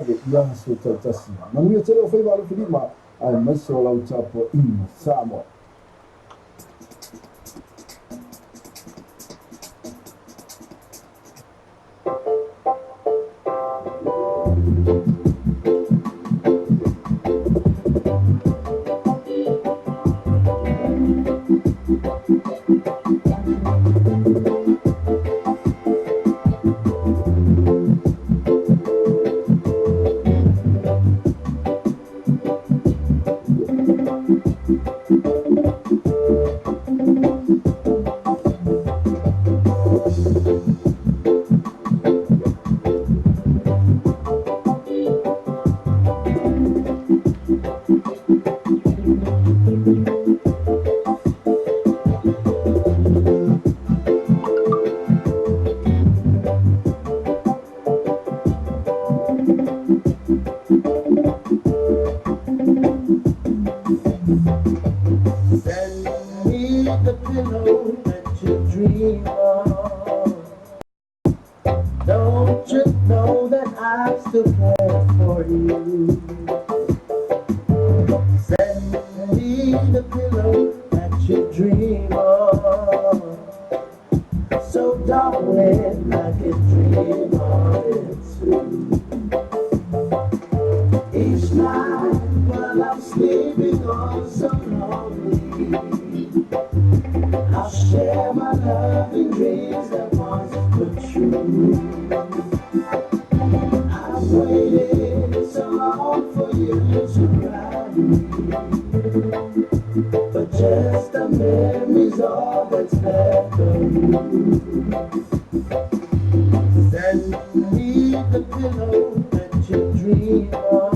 I aso taitasi. Manuia tele o faiva alofilima aemaise o lau tapuaiga Samoa. Send me the pillow that you dream of. Don't you know that I still care for you? Send me the pillow that you dream of. So darling, I can dream of it too. Each night while I'm sleeping oh so lonely, I'll share my loving dreams that once were true. I've waited so long for you to ride me, but just a memory's all that's left of you. Send me the pillow that you dream of.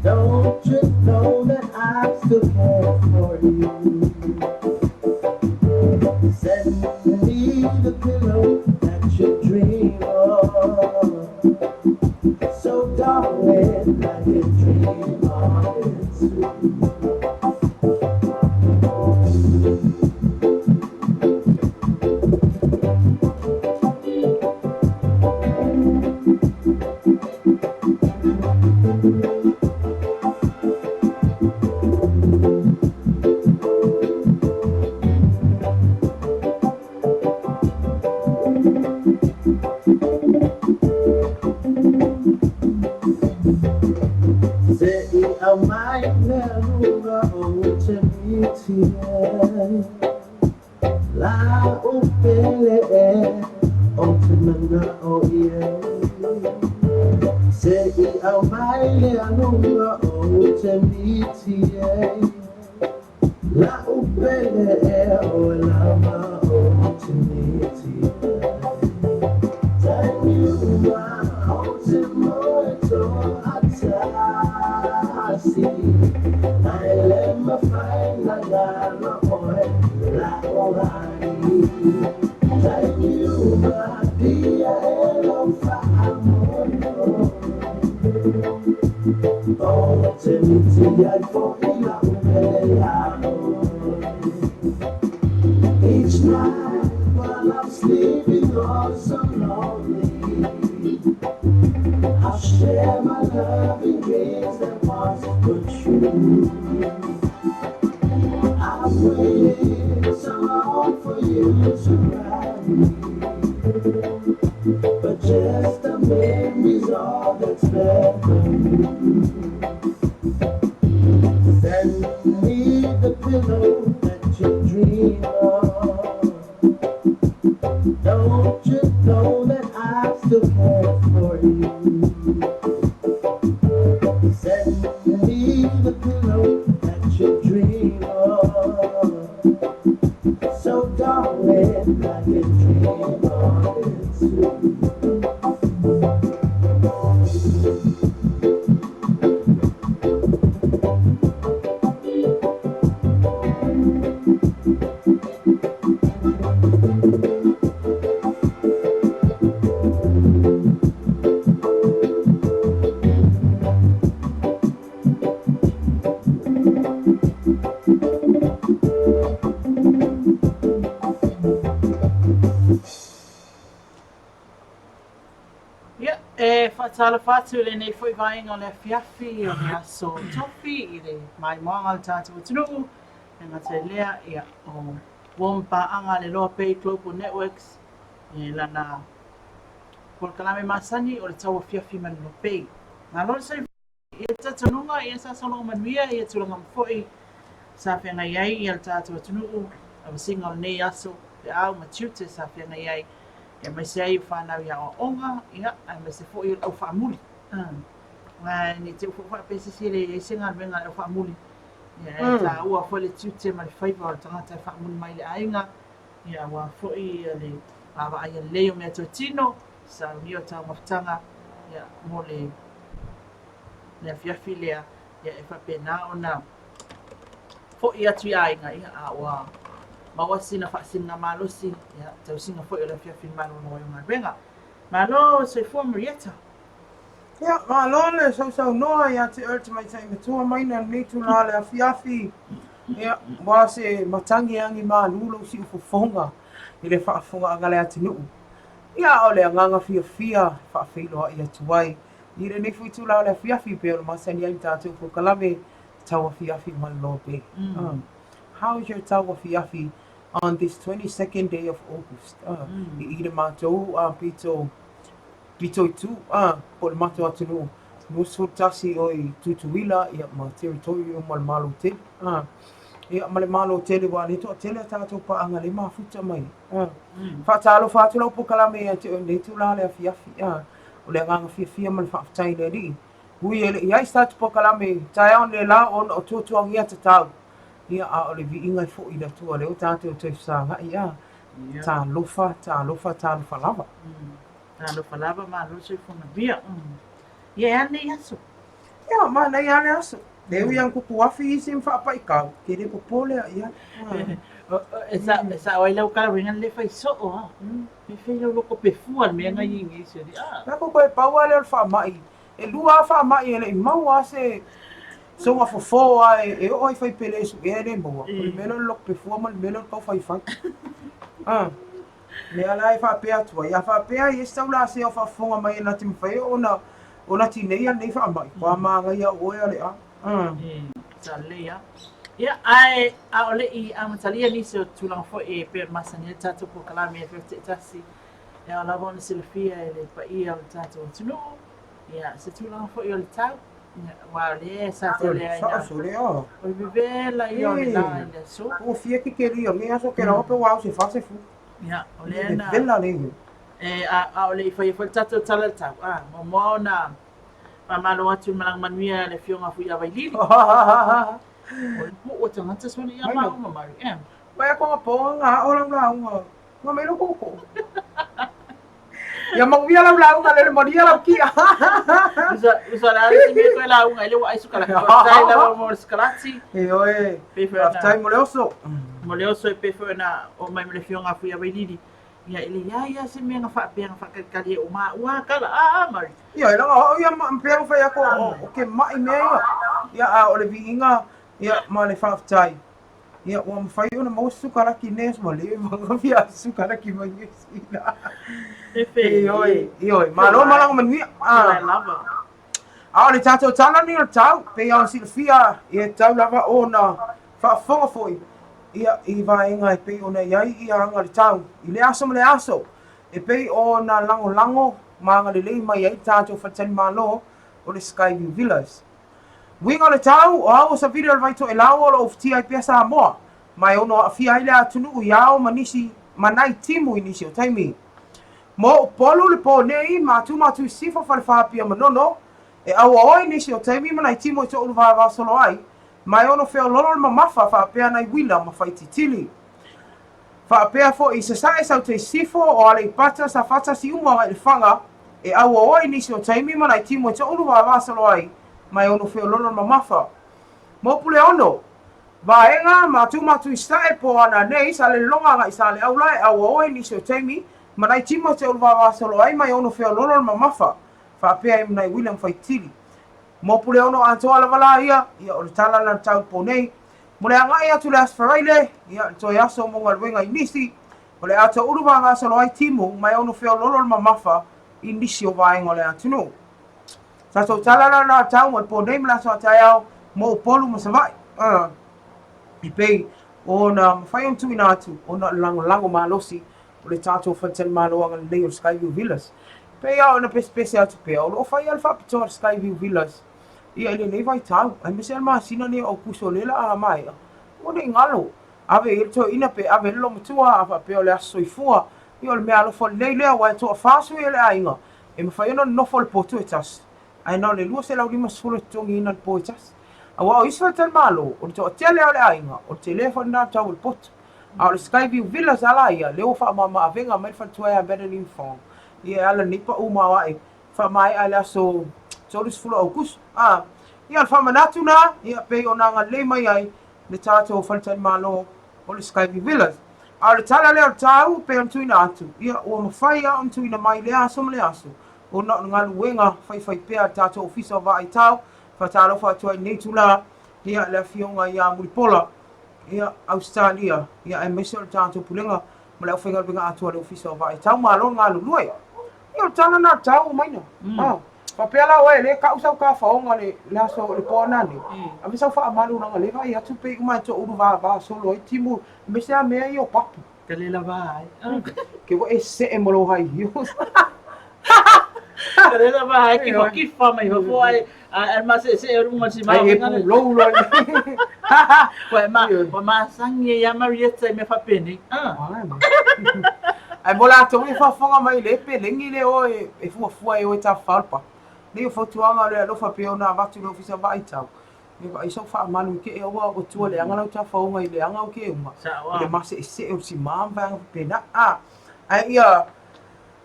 Don't you know that I still care for you? Send me the pillow that you dream of. So darling, I can dream of it too. Se i au mai le aluga o te miti e La upele e o te mana o ie. Se i au mai le aluga o te miti e La upele e o lama o te miti e. Taniua o te moe toa tasi. Ai le mawhai na ngalo oe la o hani. Taniua dia e lo whaamono. O te miti ai fo i la umele lalo. Each night while I'm sleeping oh so lonely, I'll share my loving dreams that once were true. I've waited so long for you to ride me, but just a memory's all that's left of you. Send me the pillow that you dream of. Don't you know that I still care for you? Send me the pillow that you dream of. So darling, I Ia, e faatalofa atu i lenei foi vaega o le afiafi o le aso Tofi i le maimoaga o le tatou atunuu, e gata i lea, ia, o uo ma paaga a le Loa Bay Global Networks i lana polokalame masani o le tauafiafi ma le Loa Bay. Malo le soifua. I le talitonuga ia sa sologa manuia ia tulaga uma foi sa feagai ai ia le tatou atunuu, lavasiga o lenei aso, feau ma tiute sa feagai ai, aemaise ai o fanau i aoaoga, ia, aemaise foi o le au faamuli. Ae ne i te i ua faapea se isi e leai se galuega a le au faamuli, ia e taua foi le tiute ma le faiva o le tagata e faamuli mai i le aiga, ia aua foi le vaavaaia lelei o meatotino, saunia o taumafataga, ia, mo le le afiafi lea, ia e faapena ona foi atu i aiga, ia, a ua maua sina faasiligamalosi, ia, tausiga foi o le afiafi i le malolo ai o galuega. Malo soifua Marietta. Ia, malo le sausaunoa ia te oe le tamaitai matua mai na lenei itula o le afiafi. Ia, ua se matagi e agi malu lou siufofoga i le faafofogaaga a le atunuu. Ia, a o le agaga fiafia e faafeiloai atu ai i lenei foi itula o le afiafi pei ona masani ai le tatou polokalame Tauafiafi ma le Lope. How is your tauafiafi on this 22nd day of August? I i le matou pito pito i tu, po o le matou atunuu, 21 o i Tutuila ia ma territory uma o le Malo tele. Ia ma le Malo tele aua o lea e toatele a tatou paaga lea e mafuta mai. Faatalofa atu lau polokalame ia te oe i lenei itula o le afiafi. O le agaga fiafia ma le faafetai i le Alii, ui e le i i ai se tatou polokalame i taeao nei la ona o tuatuagia tatau, ia, a o le viiga e foi i le Atua lea ua tatou toe fesagai, a, talofa, talofa, talofa lava. Talofa lava, malo le soifua manuia. Ia, e a lenei aso? Ia, manaia lava le aso. E ui lava ina tupu afi isi ma faapaikau, e te le popole lava i ai. E sao ai lau tala uiga le fai soo a. E fai lau loko pefua le mea na i nei se a. Na ko koe pau lava lea o le faamai. E lua lava faamai e le i maua lava se soga fofo lava e oo lava i faipele e suea e le maua. O le mea lea o le loko pefua ma le mea lea o le taufaifai. A. Mea la e faapea atu ai, a faapea e i ai se taulasea o faafofoga mai e na te mafai ona ona tineia lenei faamai, ua manaia oe a le a. Sa lelei lava. Ia, ae a o le i amatalia nisi o tulaga foi e pei ona masani ai le tatou polokalame e 11, e ao lava ona silafia e le paia o le tatou atunuu, ia, se tulaga foi o le tau, aua o lea sa tele ai na, o le vevela ia o le la i le aso. Ua fia kekelia o lenei aso ke lawa pe ua au se fa se fu. Ia, o lea na... Vevela le. E, a, a o le i faia foi le tatou tala i le tau, a, muamua ona faamalo atu i le malaga manuia a le Afioga Fuiavailili. O le puu o tagata sona ia maua ma Mari. E. Mai a konga po nga o lau lauga. Nga mai lo koko. Ia manuia lau lauga lele manuia lau kia. Usa, usa la si me koe lauga ele ua ai sukalati. Faafetai lava mo le sukalati. E oe. Faafetai mo le oso. Mo le oso e pei foi ona oo mai ma le Afioga a Fuiavailili. Ia e leai lava se mea na faapea na faatalikali ai o maua a tala a a Mari. Ia e laga o ia ma pea na fai atu o ke maʻi mea ia. Ia a o le viiga ia ma le faafetai. Ia ua mafai ona maua se sukalaki i lenei aso ua leva ona fia sukalaki mai Niu Sila. Ioe, ioe. Malo malaga manuia. Lava. A o le tatou tala lenei o le tau, pei ona silafia e tatau lava ona faafofoga foi ia i vaega e pei ona i ai ia aga o le tau i lea aso ma lea aso, e pei ona lagolago ma agalelei mai ai le tatou faletalimalo o le Skyview Villas. Uiga o le tau, o ao o savili o le vai toelau o lo o ufitia ai pea Samoa, ma e ono aafia ai le atunuu i ao ma nisi ma nai timu i nisi o taimi. Mo Upolu le po nei, Matu Matu i Sisifo Falefa Apia Manono, e auaoa i nisi o taimi ma nai timu e toulu vavasolo ai, ma e ono feololo le mamafa faapea nai uila ma faititili. Faapea foi i Sasae Saute i Sisifo o Aleipata Safata Siumu agai i Lefaga, e auaoa i nisi o taimi ma nai timu e toulu vavasolo ai, ma e ono feololo le mamafa. Mo Puleono, Vaega, Matu Matu i Sasae po o ana nei, Salelologa agai i Saleaula e auaoa i nisi o taimi ma nai timu e toulu vavasolo ai ma e ono feololo le mamafa, faapea ai ma nai uila ma faitili. Mo Puleono atoa lava la ia, ia o le tala lena tau po nei. Mo le agai atu i le Aso Faraile, ia le toe aso mo galuega i nisi, o le a toulu vavasolo ai timu ma e ono feololo le mamafa i nisi o vaega o le atunuu. Tatou tala la na tau mo le po nei ma le aso a taeao mo Upolu ma Savaii. E pei ona mafai ona tuuina atu ona o le lagolago malosi o le tatou faletalimalo agalelei o le Skyview Villas. E pei lava ona pesepese atu pea, o lo o fai lava le faapitoa a le Skyview Villas ia i lenei vaitau, aemaise lava le masina nei o Aokuso o lea o le a maea, aua ne i galo, ave i ai le toeaina pe ave i ai le loomatua a faapea o le aso soifua, ia o le mea alofa lelei lea aua e toafa sui o le aiga e mafai ona nonofo i le potu e tasi, ae na o le $250 e totogiina i le po e tasi. Aua o isi faletalimalo, o le toatele lava o le aiga, o le tele foi lena o le tau o le potu. A o le Skyview Villas a la ia, lea ua faamama avega mai le faletua ia Madeline Fong, ia e ala nei pau maoae faamaea i le aso 30 o Aokuso. A, ia o le faamanatu na, ia pei ona agalelei mai ai le tatou faletalimalo o le Skyview Villas. A o le tala lea o le tau pei ona tuuina atu, ia ua mafai lava ona tuuina mai i lea aso ma lea aso, ona o le galuega faifaipea a le tatou Ofisa o Vaai Tau. Faatalofa atu ai i lenei itula, ia le Afioga ia Mulipola, ia Ausetalia, ia aemaise o le tatou Pulega ma le aufaigaluega atoa a le Ofisa o Vaai Tau. Malo le galulue. Ia o le tala lena o le tau o Maina. Ah, faapea la oe, le kau sau kafaoga le, le aso le po anane. Ave sau faamalu leaga le vaai atu pei uma e toulu vava solo ai timu, aemaise lava mea ia o papu. Te le lava ai. Ke ua e see ma lou high heels. Te le lava ai kifa kifa mai fafo ai ai ma se se o lunga si ma. Ai e pulou loa. Ua ma ua masangi e ia Marietta i mea faapenei. Ah. Ae mo latou e faafofoga mai le pelegi le o e fuafua e o e tafafao le papa. Nei o fautuaga o le alofa pei ona avatu i le Ofisa Vaai Tau. E vaai sau faamalu i ke aua ua tua leaga lau tafaoga i leaga o ke uma. I le maseesee o le sima ma vaega faapena. A, ae ia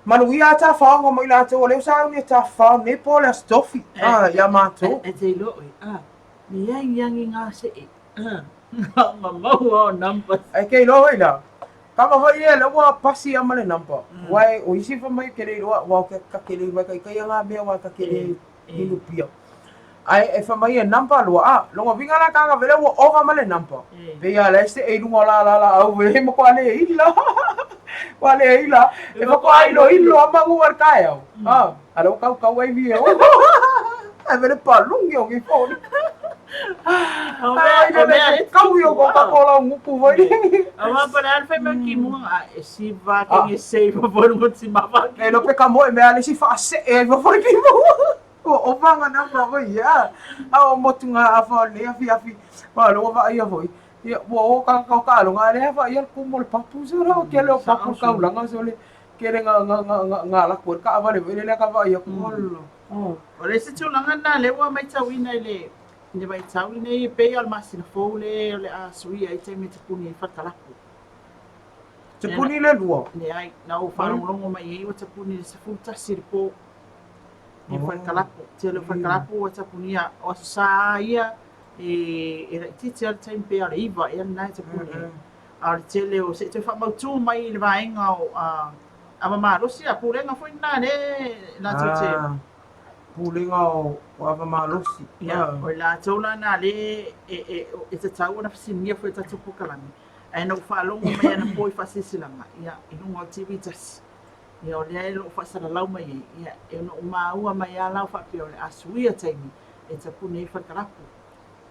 manuia a tafaoga mo i latou o lea ua sauni e tafafao nei po o le Aso Tofi a, ia matou. E te iloa oe, a, le agiagi gasee, a, ma maua o numbers. Ae ke iloa foi la, kama foi ia lea ua pasi a ma le number. Aua o isi fai mai ke le iloa, aua o ka ke le iloa kai kai nga mea aua ka ke le inupia. Ae e fai mai e number loa, a, lona uiga la ka vele ua ova ma le number. Pei a la e see i luga o la la laau e matua le ila. Ua le ila. E matua iloilo a magu a le taeao. A, a lea ua kaukau ai vi e o. Ae vele palungi o ki foni. O mea e Kau i o ko kako lau ngupu foi. Aua pa le fai mai ki mua a e si va ke nge sei va foi ngo ti ma va. E lo pe ka moe mea le si whaasee ai va foi ki mua. Ua ova nga namba foi ia. A o motu nga afa o le afiafi. Wa lo va ia foi. Ia ua o ka ka ka aloga le afa ia kumu o le papu so ro ke le o papu kaulanga so le ke le nga nga nga nga nga la ko ka ava le le le ka va ia ku holo. O le isi tulaga lena lea ua matauina i le i le vaitau lenei e pei lava o le masina fou le o le a suia ai taimi e tapuni ai falikalapu. Tapuni le lua? Leai, na ou faalogologo mai ai ua tapuni i le 11 i le po i falikalapu. Tele o falikalapu ua tapunia, o Aso Sa ia e e laitiiti lava le taimi pei lava o le 9 ea lena e tapuni ai. A o le tele o, se i toe faamautu mai i le vaega o ava malosi, a pulega foi lena lea latou te Pulega o ava malosi. Ia, o i latou la na lea e tatau ona fesiligia foi e tatou polokalame. Ae na ou faalogo mai anapo i faasilasilaga, ia, i luga o le TV tasi. Ia, o lea e lo o faasalalau mai ai, ia, e ona ou maua mai lava la o faapea o le a suia taimi e tapuni ai falikalapu.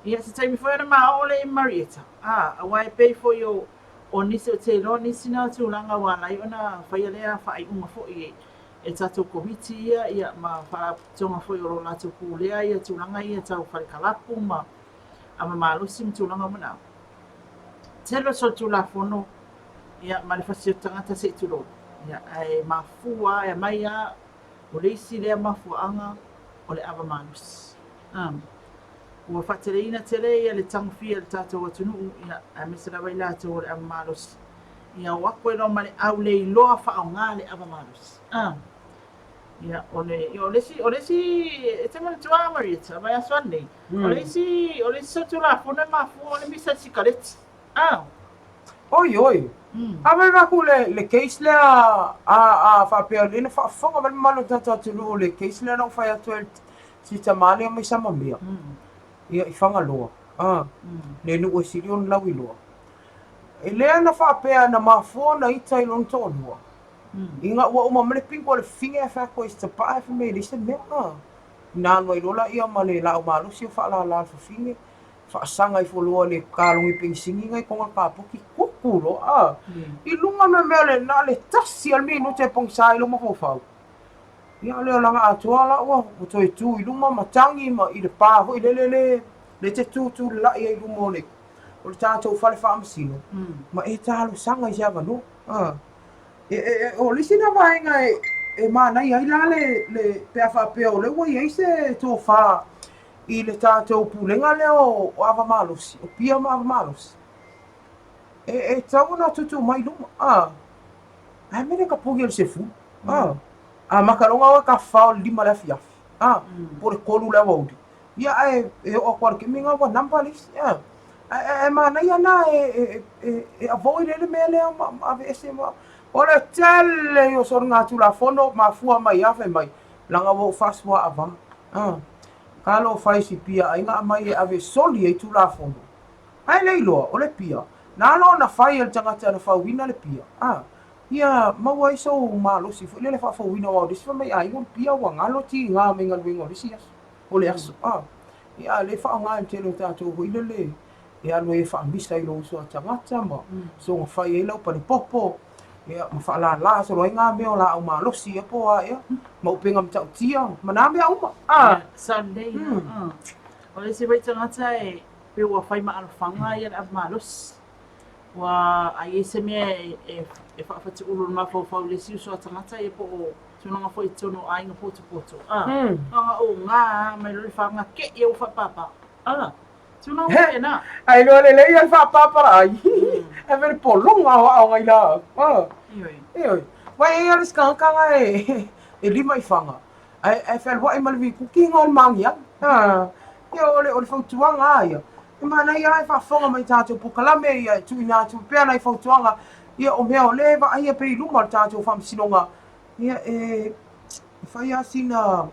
Ia, se taimi foi ona ma oo lea i Marietta, a, aua e pei foi o, o nisi, ou te iloa nisi na o tulaga ua ala ai ona faia lea faaiuga foi e, e tatou Komiti ia, ia, ma Faalapotopotoga foi o lo o latou pulea ia tulaga ia tau falikalapu ma ava malosi ma tulaga uma na. Tele o solitulafono, ia, ma le fasi o tagata se i tulou, ia, ae mafua e aumai lava, o le isi lea mafuaaga o le ava malosi. Ua faateleina tele ia le tagofia e le tatou atunuu, ia, aemaise lava i latou o le ava malosi. Ia o atu ai loa ma le au le iloa faaaoga le ava malosi. Ia, o le, ia, o le isi, o le isi, e te manatua lava Marietta, vaiaso ane nei, o le isi, o le isi solitulafono e mafua o le misa i sikareti. Oi oi. A mai vaku le le case lea a a faapea lea na faafofoga mai le mamalu o le tatou atunuu le case lea na ou fai atu ai si tama lea mai Samamea. Ia i Fagaloa. A le nuu e sili ona lauiloa. E lea na faapea na mafua ona ita i lona toalua. Ina ua uma mai le bingo a le fafine ae fai atu ai i se tapaa ae fai mai e leai se mea, a. Ina alu ai loa laia ma le laau malosi o faalala le fafine, faasaga ifo loa i le kalone penisini na i totonu o le kapoti, tutu loa, a. I luga o le mea lea, na o le tasi lava le minute e pogisa ai lou mafaufau. Ia o le olaga atoa la ua toe tu i luma ma tagi ma i le pa foi lele le le te tutulai ai i luma o le o le tatou fale faamasino ma e talosaga i se avanoa. A. E, e, e, o le isi lena vaega e, e manaia ai la le, le, pe a faapea o lea ua i ai se tofa i le tatou pulega lea o, o ava malosi, o pia ma ava malosi, e, e tatau ona tuutuu mai i luma. A. Ae mea le tapuni o le sefulu. A. A maka loa oe tafafao i le 5 le afiafi. A. Po o le 3 le aoauli. Ia ae e oo atu lava i le taimi lena ua number le isi. A. Ae manaia lena e, e, e avoid ai le mea lea ma, ma aveese ma. O le tele ia o soligatulafono mafua mai a fai mai, leaga ua ou faasuaava. A. Talofa e si pia aiga aumai e ave e soli ai Tulafono. Ae le iloa, o le pia, na ala ona fai e le tagata na fauina le pia, a, ia maua ai sou malosi foi lele faafouina aua o le isi fai mai aiga o le pia ua galo tiga mai galuega o le isi aso, o le aso, a. Ia a le faaaoga e le tele o tatou foi lele e alu ai e faamisa i lou uso a tagata ma soona fai ai lau palepopo, ia ma faalala solo ai ngā mea o laau malosi ia po o a ea, ma upega matautia ma nā mea uma, a. Sao lelei, a. O le isi foi tagata e Pei ua fai ma alofaga ia le ava malosi. Ua a i ai se mea e, e, e faafatuulu i le mafaufau i le isi uso a tagata ia po o tulaga foi i totonu o aiga potopoto. A, mm. Aga o ngā mai loa le whanga ke ia ua whaapapa. A, tulaga foi e nā. Ai loa lelei ia le whaapapa la ai. E vele polonga o aonga i la. A. Ioi. Ioi. Wai e ia le skangakanga e, e lima i whanga. Ae, ae fealuai ma le vikuki nga o le maangiaga. A, ia o le, o le fautuaga a ia. E manaia lava e faafofoga mai i tatou polokalame ia e tuuina atu pea nai fautuaga ia o mea o lea e vaaia pea i luma o le tatou faamasinoga ia e, e fai lava sina,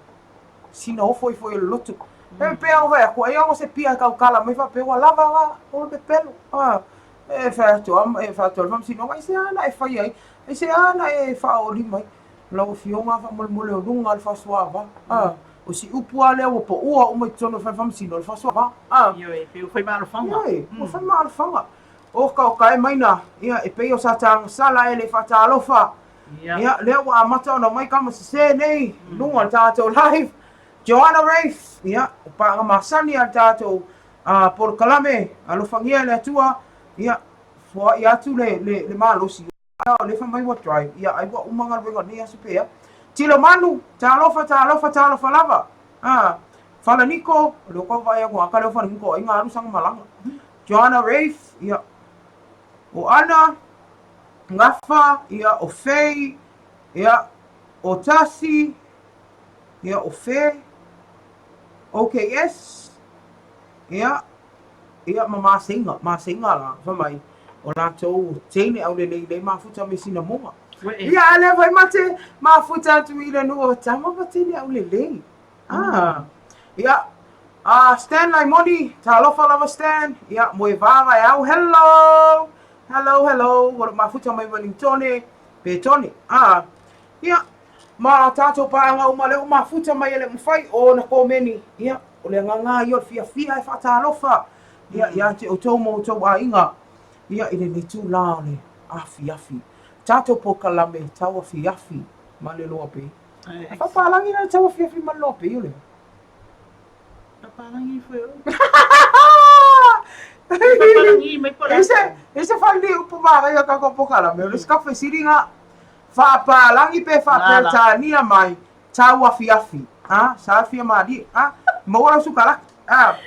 sina ofo ifo i o le loto. E pei lava ona fai atu, ai lava se pia e tautala mai faapea ua lava la, o le pepelo. A, e fai atu lava, e fai atu lava le faamasinoga, aisea na e fai ai, aisea na e faaoolima ai. Lau Afioga faamolemole o luga le faasoava, a, o si upu lava lea ua poua uma i totonu o le fale faamasino, o le faasoava, a. Ioe, pei ua fai ma alofaga. Ioe, ua fai ma alofaga. O ka e mai na, ia, e pei o sa tagasala e le faatalofa. Ia. Ia, lea ua amata ona omai tama sese nei i luga o le tatou live. Joanna Rafe, ia, o paaga masani a le tatou polokalame, alofagia e le Atua, ia, foai atu le, le, le malosi. O lea fai mai ua drive, ia ai ua uma galuega o lenei aso pe a. Tilo manu, talofa, talofa, talofa lava. Ah, Falaniko, o lea ua tau vaai atu aka lea o Falaniko ai nga alu sanga malaga. Joanna Rafe, ia, o Ana, Gafa, ia, o Faye, ia, o Tasi, ia, o Fe, OKS, ia, Ia, ma maseiga, maseiga la, fai mai, o latou teine aulelei lei mafuta me sinamoga. Ia, a lea foi ma te mafuta atu i le nuu o tama ma teine aulelei. Ah. Ia, ah, Stan Laimoni, talofa lava Stan. Ia, moe vava e au, hello! Hello, hello, o lo mafuta mai Wellingtone, Petone. Ah. Ia, ma tatou paaga uma lea ua mafuta mai e le mafai ona komeni. Ia, o le agaga ia o le fiafia e faatalofa ia ia te outou ma outou aiga ia i lenei itulā o le afiafi. Tatou polokalame tau afiafi ma le loa pei. E faapalagi la le tau afiafi ma le loa pei o le. Faapalagi foi o. Faapalagi mai po la. E se fale upu manaia o tatou polokalame o le isi fesiliga Faapalagi pe faaperetania mai tau afiafi, a, sa fia malie, a, maua lau sukalaki, a,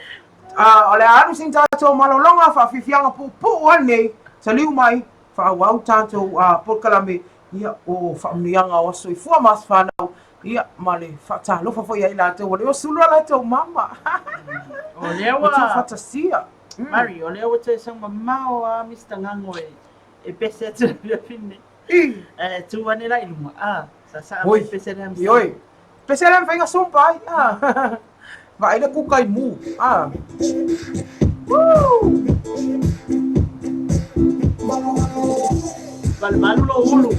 a, o le a alu sina tatou malologa faafiafiaga puupuu ai nei, taliu mai, faaauau tatou a, polokalame, ia, o faamanuiaga o aso soifua ma aso fanau, ia, ma le faatalofa foi ia i latou ua leva sulu a latou mama. O lea ua tuufaatasia. Mari, o lea ua toe sau mamao a Mister Gago e e pese atu le afiafi lenei. E tu ane la i luma. A, sa sa mai pese lea Mister. Ioe. Pese lea mafai sumpa ai. Ah. Vaai le kuka i mu. Ah. Woo! Valuvalu lo ulu.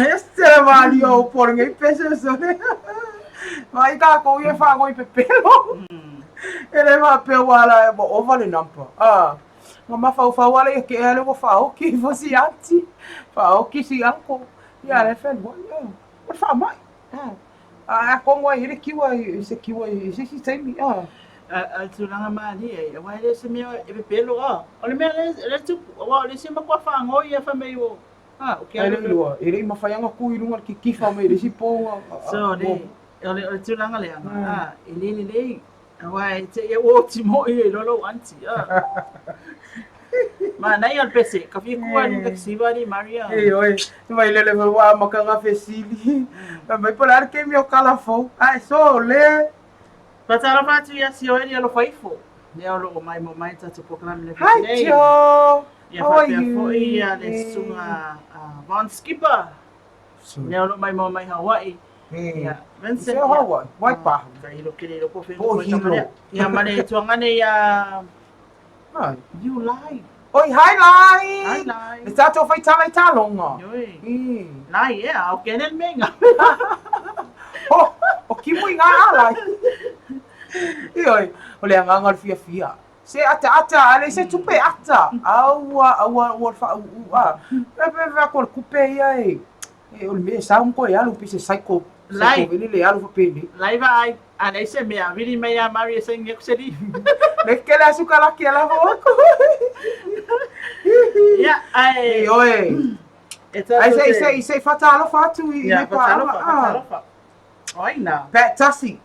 Ese malia o polenga i pese sole. Mai tākou ia whāngoi pepelo. E le faapea ua ala e ua ova le number. Ah, na mafaufau ala ia ke ea le ua faaoki ifo si aunty, faaoki si uncle. Ia le whenua, ia. O le faamai. Ah, a kongo ai le kiwa i se kiwa i se isi taimi. Ah. A le tulaga malie, aua e le o se mea e pepelo a. O le mea lea e tupu, aua o le isi matua faagoi ia fai mai ua Ah, o ke alo lua, e le i mawhai anga ku i runga le kikiwha mai le isi pō So, le, o le, o le tulaga lea, ah, e le lelei, aua e te ia ua oti moi e loa lou aunty, ah. Manaia o le pese, ka fia kua ni taxi ni Maria. Ei oi, mai lele foi ua amaka fesili. Mai po le a le kemi o kalafou. Ae so le. Faatalofa atu ia Sioeli alofa ifo. Lea o lo o maimoa mai le tatou polokalame le Hi nei. Joe. Ia How are faapea you? foi ia le susuga Von Skipper. Lea o lo o maimoa mai Hawaii. Ia Vincent. Ia Hawaii. Waipahu. Ka hilo kele i loko Po whenua Hilo. Ia ma le tuagane ia Ai. You Lai. Oi, hi Lai. Hi Lai. Le tatou faitala i taloga. Ioe. Lai ea, o kene le mea. O, o kimu i ngā alai. Ioe, o le agaga o le fiafia. Se ataata, a leai se tupe ata. Aua, aua, ua faauu a. Pe pe pe ko le kupe ia e. E o le mea e sau ma koe alu pe se cycle. Lai. Cycle vele le alu faapele. Lai vaai, a leai se mea, vili mai a Mari e saini aku se lifi. Le kele asu kalaki ala ho aku. Ia, ae. Ioe. E tatou Ai se te- se se fatalofa atu i Ia, le paaga. fatalofa, Ah. fatalofa. O ai nā? Pat Tasi.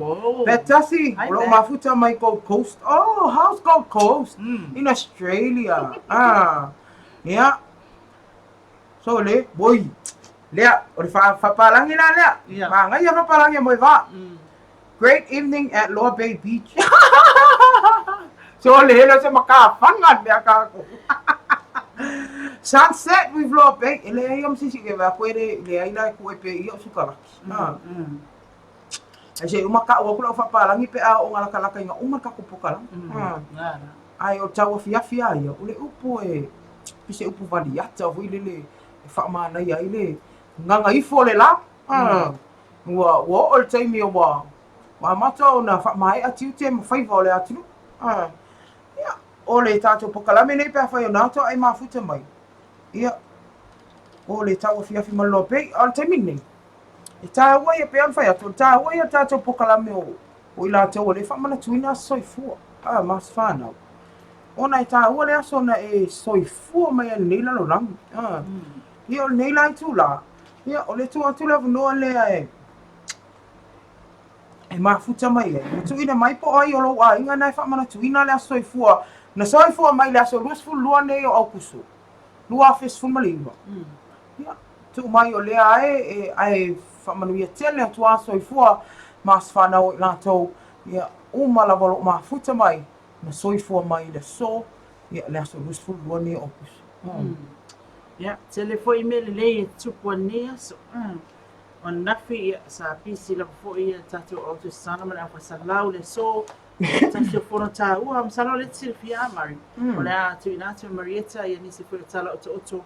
Oh. Pat Tasi, Hi, o loo Pat. mafuta mai Gold Coast. Oh, how's Gold Coast? In Australia. Ah. Yeah. So le, boy. Lea, o le faapalagi la lea. Yeah. Magaia faapalagi mo e vaa. Great evening at Loa Bay Beach. So le hele se makafanga mea kākou. Sunset with Loa Bay. E leai ia ma se isi e vaea koe le leai la e kuʻe pea ia o sukalaki. Ah. Ai se i uma kaʻu aku lau faapalagi pe a oo galakalaka ina uma le tatou pokalame. Ah. Ae o le tauafiafi lava ia, o le upu e pei se upu valiata foi lele e faamanaia ai le gagaifo o le la. Ah. Ua ua oo le taimi ua ua amata ona faamaea tiute ma faiva o le atunuu. Ah. Ia, o le tatou pokalame nei pe afai o na toa e mafuta mai. Ia, o le tauafiafi ma le loa pei, a o le taimi lenei, e tāua ia pei ona fai atu, o le tāua ia o le tatou pokalame o, o i latou o lea e faamanatuina aso soifua, a, ma aso fanau. Ona e tāua le aso na e soifua mai ai i lenei lalolagi. A, ia o lenei la itulā, ia o le tuu atu le avanoa lea e, e mafuta mai ai, ua tuuina mai po o ai o lou aiga na e faamanatuina le aso soifua, na soifua mai le aso 22 nei o Aukuso, 2019. Ia, tuu mai o lea ae, e, ae faamanuia tele atu a soifua ma aso fanau o i latou, ia, uma lava o loo mafuta mai, na soifua mai i le aso, ia, le aso 22 nei o Aukuso. Ia, tele foi mea lelei e tupu ai lenei aso. O ananafi, ia, sa pisi lava foi ia tatou Auto Sana ma le Aufaisalau le aso, tasi o fono taua, masalo o lea e te silafia a Mari. O le a tuuina atu e Marietta ia nisi foi o tala otooto,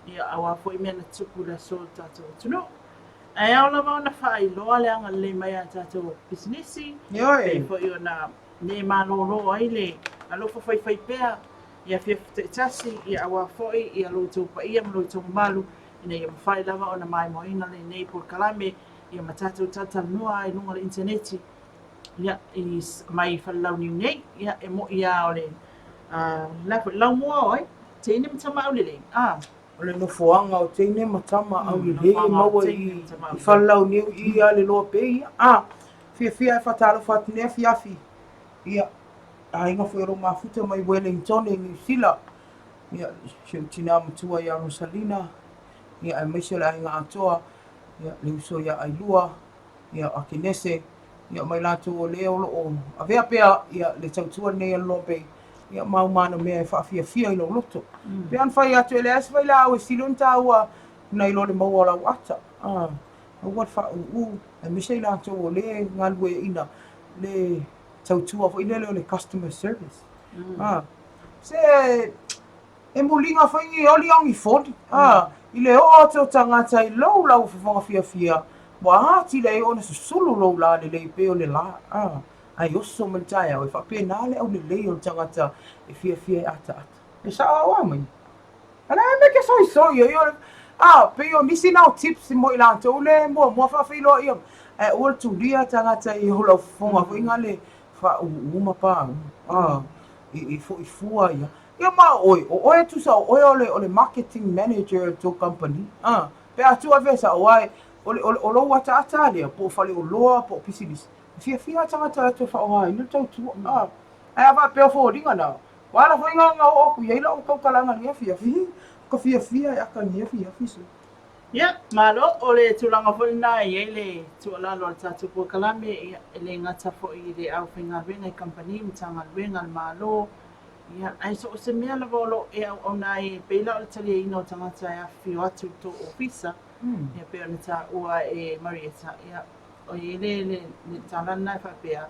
ia, aua foi mea na tupu i le aso o le tatou atunuu. Ae ao lava ona faailoa le agalelei mai a tatou pisinisi, pei foi ona ne malōlō ai le alofa faifaipea i afiafi taitasi, ia aua foi ia lo outou paia ma lo outou mamalu, ina ia mafai lava ona maimoaina lenei polokalame ia ma tatou talatalanoa ai i luga o le initaneti ia i mai Falelauniu nei, ia e mo'i lava o le la foi laumua o ai teine ma tama aulelei a. O le nofoaga o teine ma tama aulelei e maua i Falelauniu i Aleloa Bay ia a. Fiafia e faatalofa atu nei afiafi ia aiga foi o lo o mafuta mai Wellington i Niu Sila ia si ou tinā matua ia Rosalina ia aemaise o le aiga atoa ia le uso ia Ailua ia o Akenese ia ma i latou o lea o lo o avea pea ia le tautua lenei a le Loa Bay ia ma uma ana mea e faafiafia i lou loto. Pei ona fai atu e leai se vailaau e sili ona taua nai lo le maua o lau ata. Ah, aua le faaūū, aemaise i latou o lea e galueaiina le tautua foi lele o le customer service. Ah, se e muliga foi ni oli ao ni foli. Ah, i le oo atu o tagata i lou lau fofoga fiafia, ua atili ai ona susulu lou lā lelei pei o le lā. Ah, ae oso mai le taeao e faapena le aulelei o le tagata e fiafia e ataata. E sao au a mai. A le a mea ke soisoi ai o le a pei o nisi na o tips mo i latou le muamua faafeiloai ae aua le tulia tagata i o lau fofoga foi na le faaūū ma pāū a i foi fua ia. Ia ma o oe, o oe tusa o oe o le o le marketing manager o le tou company a pe a tuu ave sao ae o le o lou ataata a lea po o faleoloa po o pisinisi e fiafia tagata e o atu e faaaogaina le tautua a ae a faapea o foliga na Ua ala foi na oo atu i ai lau tautalaga i lenei afiafi, ka fiafia e ata i lenei afiafi se. Ia, malo, o le tulaga foi lena e i ai le tuualalo a le tatou polokalame, ia, e le gata foi i le aufaigaluega i kamupani, Matagaluega a le Malo, ia, ae so o se mea lava o lo o e auauna ai, e pei la o le taliaina o tagata e afifio atu i le tou ofisa, ia, pei ona taua e Marietta, ia, o i ai le, le, le tala lena e faapea,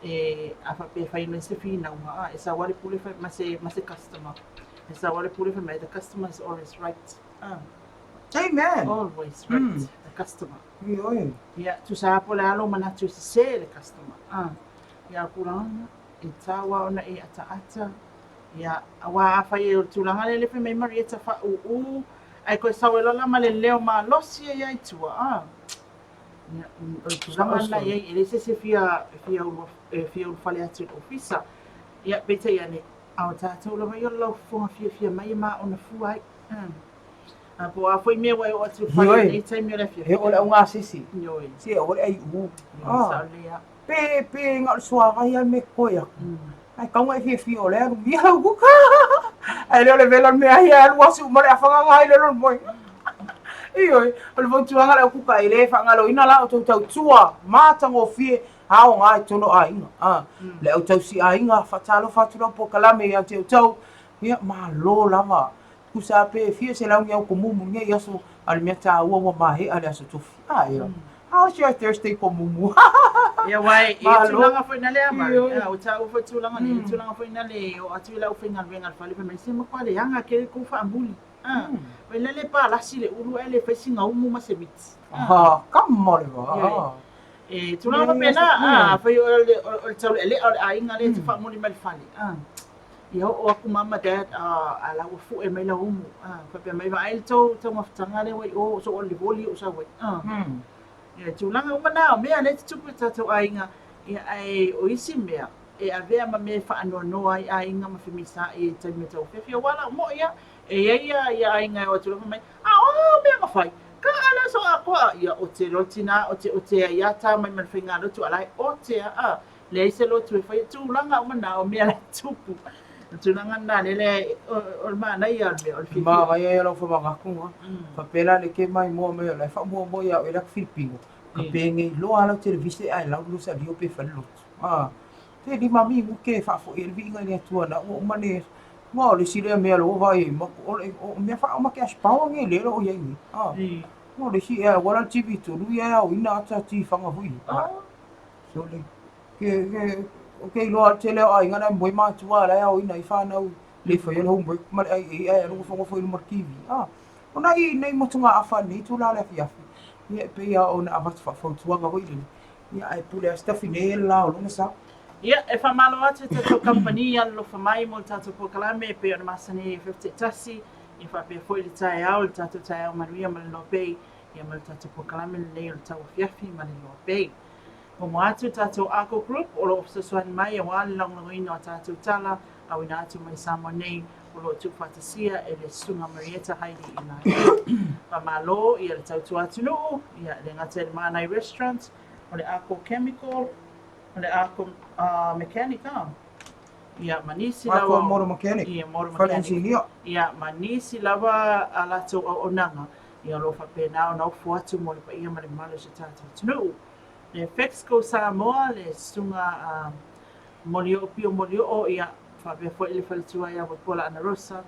e a faapea e fai mai se finauga a e sau lava le pule fai ma se ma se customer e sau lava le pule fai mai the customer is always right ah. Amen. Always right the customer. Ioe. Ia tusa lava po o le a lou manatu e sese le customer ah. Ia o le tulaga lena. e tau lava ona e ataata, ia, aua afai o le tulaga lea le fai mai Marieta faauu, ae toe sau ai loa la ma le leo malosi ai lava i tua, a, ia, o le tulaga lena e i ai, e leai se isi e fia, fia, e fia ulufale atu i le ofisa. Ia, peitai ane, a o tatou lava ia o le laufofoga fiafia mai e maona fua ai. A po o a foi mea ua e oo atu i le fale i lenei taimi o le afiafi. E oo i le augasese. Ioe. Se aua le aiuu. Sao lelei lava. Pe, pe na o le suavai lava le mea e totoe atu. Ae tatau ona e fiafia o lea e alu ia lau kuka. Ae le o le vela o le meaai e alu asu uma le afaga ai le lona moega. Ioe, o le fautuaga a le au kuka e le faagaloina la outou tautua matagofie aoga i totonu o aiga. A, le au tausi aiga, faatalofa atu lau polokalame ia te outou, ia malo lava. Tusa lava pe fia selau ni au komumu i lenei aso, a o le mea taua ua maea le aso tofi. A ea. How's your Thursday komumu? Ia aua e i ai tulaga foi nale a Mari, ua taua foi tulaga nei, i tulaga foi nale e oo atu i le aufaigaluega a le fale fai mai, se matua leaga tele tou faamuli. Oi la le palasi le ulu ae le fai sina umu ma se miti. Kama o le va. E tulaga faapena, afai o le taulealea o le aiga lea e te faamuli mai le fale. Ia oo atu mama dad a la ua fue mai lau umu. Faapea mai vaai le tou taumafataga lea ua i o, so o le voli o sau ai. Ia tulaga uma na o mea lea e tutupu i tatou aiga, ia ae o isi mea e avea ma mea e faanoanoa ai aiga ma femisaai ai i taimi o tauafiafi. Aua la mo'i lava, e i ai ia aiga e o atu loa fai mai, a o a mea na fai? Ka a le aso atoa, ia ote loa le tina, ote ote ai lava ta mai ma le faigalotu a la e ote lava a. Leai se lotu e faia, tulaga uma na o mea la e tupu. O tulaga na lele o le manaia o le mea o le fiafia. Manaia ia lau famanatu faapea la le ke maimoa mai o la e faamuamua ia oe le atu Filipino ka penei loa lau televise ae lau le salia pe fai le lotu a te lima minute e faafoi ai le viiga i le Atua na ua uma le aua o le isi lea mea lea ua vaai ai ma o le mea faauma cash power nei lea o lo o i ai nei a o le isi ea ua la le TV tolu ia e aoina ata tifaga foi a sole ke ke ke iloa le tele o aiga na e moe matua la e aoina ai fanau le faia le homework ma le ai ai ae alu nofonofo i luma o le TV a o nai nei motugaafa i lenei itula o le afiafi ia e pei lava ona avatu faafautuaga foi lele ia ae pule lava si tafine e le la o lona sa. Ia, e faamalo atu i tatou kamupani i alolofa mai mo le tatou polokalame e pei ona masani ai i afiafi taitasi, ia faapea foi le taeao, le tatou taeao manuia ma le Loa Bay, ia ma le tatou polokalame lenei o le tauafiafi ma le Loa Bay. Momoa atu le tatou Arco Group o lo o fesoasoani mai aua le lagolagoina o a tatou tala auina atu mai Samoa nei o lo o tuufaatasia e le Susuga Marietta Heidi i Lae. Faamalo ia le tautua atunuu, ia le gata i le Mānai Restaurant, o le Arco Chemical, o le Arco uh, Mechanic, ah. Ia, ma nisi lava... Arco Motor Mechanic, ia, Motor Mechanic. Fale Engineer. Ia, ma nisi lava a latou auaunaga, ia o lo o faapena ona ofo atu mo le paia ma le mamalu o si o tatou atunuu. Le Fexco Samoa, le Susuga a Molioo Pio Molioo, ia, faapea foi le faletua ia Waipua Ana Rosa,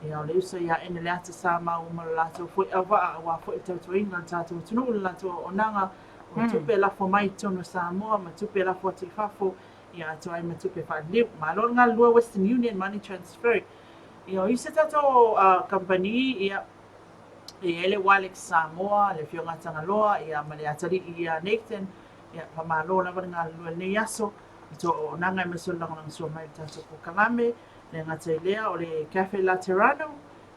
ia, o le uso ia Ene Leata Sa maua ma lo latou foi auvaa aua foi le tautuaina o le tatou atunuu i le latou auaunaga, o tupe lafo mai i totonu o Samoa ma tupe lafo atu i fafo, ia atoa ai ma tupe faaliliu. Malo le galulue Western Union Money Transfer. Ia, o isi tatou kamupani, ia, E i ai le Wilex Samoa, le Afioga a Tagaloa, ia, ma le atalii ia Nathan. Ia, faamalo lava le galulue i lenei aso, i tou auaunaga aemaise o le lagolagosua mai i le tatou polokalame. Le gata i lea, o le Cafe Laterano,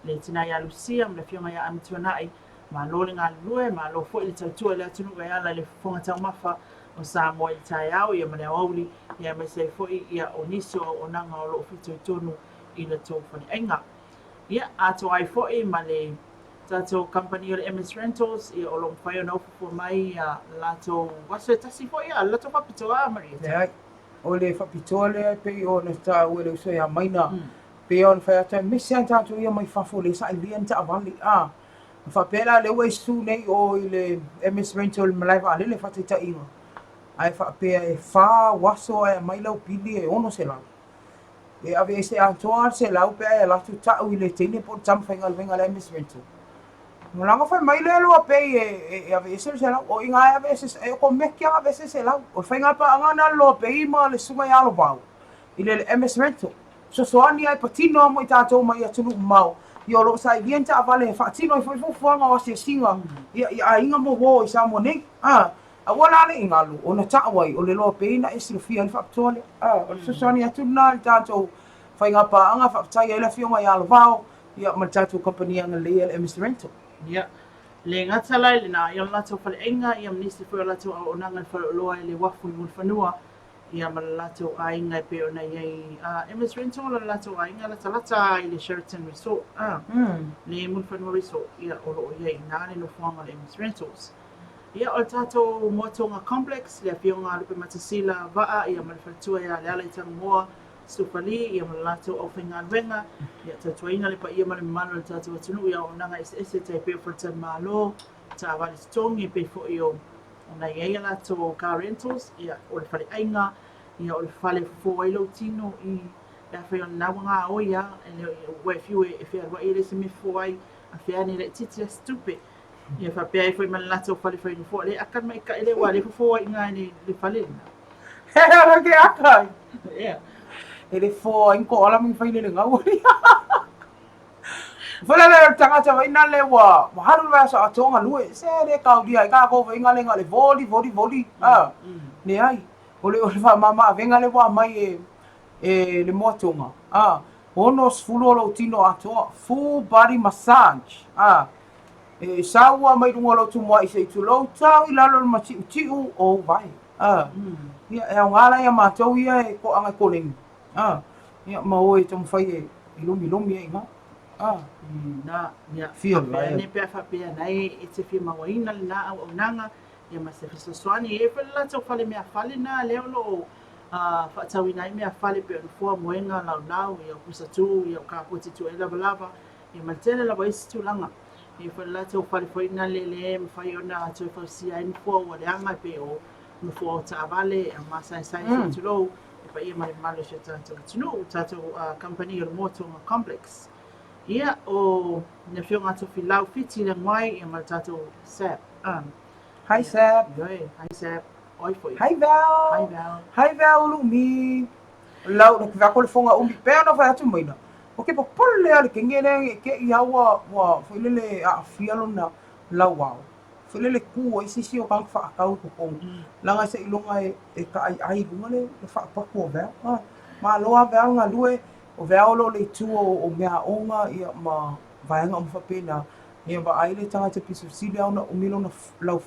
le tina ia Lucia ma le Afioga ia Amituanai, malo le galulue, malo foi le tautua i le atunuu e ala i le fofoga taumafa o Samoa i le taeao, ia ma le aoauli, ia aemaise ai foi ia o nisi o auaunaga o lo o fitoitonu i le tou faleaiga. Ia, atoa ai foi ma le tatou kamupani o le MS Rentals, ia o lo o mafai ona ofo mai ia latou aso e tasi foi ia, le latou faapitoa a Marieta. Leai, o le faapitoa lea e pei ona taua e le uso ia Maina, pei ona fai atu, aemaise lava tatou ia mai fafo lea sa ailia ni taavale, a. A faapea la lea ua e susu nei i o i le MS Rental i le malae vaalele faataitaiga, ae faapea e fa au aso ae aumai lau pili e $600. E aveese atoa le 100 pe a e alu atu tau i le teine po o le tama faigaluega a le MS Rental. Leaga fai mai le lua pei e aveese le 100, o i ina e aveese, e okomeki lava aveese le 100. O le faiga paaga lena a le Loa Pei ma le Susuga ia Alovao i le MS Rental. Fesoasoani lava e patino lava mo i tatou mai atunuu mamao ia o lo o sailia ni taavale e faatino ai foi fuafuaga o asiasiga i aiga ma uo i Samoa nei. A. Aua la ne i galo, ona taʻu ai, o le loa pei na e silafia ai le faapitoa lea. A, o le fesoasoani atu lena i le tatou faiga paaga, faafetai ai le Afioga ia Lavao, ia ma le tatou kamupani agalelei ia le MS Rental. Ia, le gata la i lena, ia o le latou faleaiga, ia ma nisi foi o latou auaunaga i le faleoloa i le uafu i Mulifanua, ia ma le latou aiga e pei ona i ai a MS Rental o le latou aiga latalata lava i le Sheraton Resort, a, le Mulifanua Resort, ia o lo o i ai i ina le nofoaga o le MS Rentals. Ia, o le tatou Moatoga Complex, le Afioga a Lupematasila Vaa, ia ma le faletua ia Leala i Tanumoa, Sufali, ia ma le latou aufaigaluega, ia tautuaina le paia ma le mamalu o le tatou atunuu i auaunaga eseese tai pei o faletalimalo, taavale totogi, e pei foi o ona i ai a latou car rentals, ia, o le faleaiga, ia, o le fale e fofo ai lou tino i pe afai o lena ua gaoi lava, e le o, ua e fiu e fealuai e leai se mea e fofo ai, a fea ane laitiiti lava se tupe. Ia faapea ai foi ma le latou fale fai nofoa, le aka le maikaʻi lea ua le fofo ai i ina i le fale lena. He aha ke aka ai? Ea. E le fo ai ko ala mi fai le ngau. Fai le le tagata vai na le ua ua halu le aso atoa lue se le kau dia ka ko vai ngale ngale voli voli voli a le ai o le o le fa mama avenga le ua mai e e le moatonga a 60 o lou tino atoa full body massage a E sau ua mai luga o lou tumuaʻi se i tulou tau i lalo o le matiʻutiʻu o ou vae. A, ia, e aoga la iā matou ia e toaga e koleni. A, ia, ma oe e taumafai e lomilomi ai i ina. A, Na, ia, fia faapea lae. ane pe a faapea na e te fia mauaina lena auaunaga, ia ma se fesoasoani. E i ai foi le latou fale meafale na lea o lo o faatauina ai meafale pei o nofoa, moega, laulau, ia o pusatū, ia o kapoti tuai lavalava, Ia ma le tele lava o isi tulaga. E i ai foi le latou fale foi lea lea e mafai ona toe fausia ai nofoa ua leaga e pei o nofoa o taavale, a masaesae se i tulou, le paia ma le mamalu o si o tatou atunuu, tatou kamupani o le Moa Tonga Complex. Ia, o le Afioga a Tofilau Fiti Leaguai ia ma le tatou Sap. Hi Sap. Ioe, hi Sap. Oi foi. Hi Val. Hi Val. Hi Val Lumi. Lau le kivako le fonga umi pea no fai atu maina. O ke popole lea le kenge lea e ke ia ua ua foi lele aafia lona lauao. Foi lele ku ai sisi o kang whaakau i totonu. Langa se iloga e e ka ai ai lunga le le whaapaku o vea. Ah, ma loa vea nga lue o vea o lo le itu o o mea onga ia ma vaega uma faapena. Ia vaai le tagata pito sili lava ona umi lona lau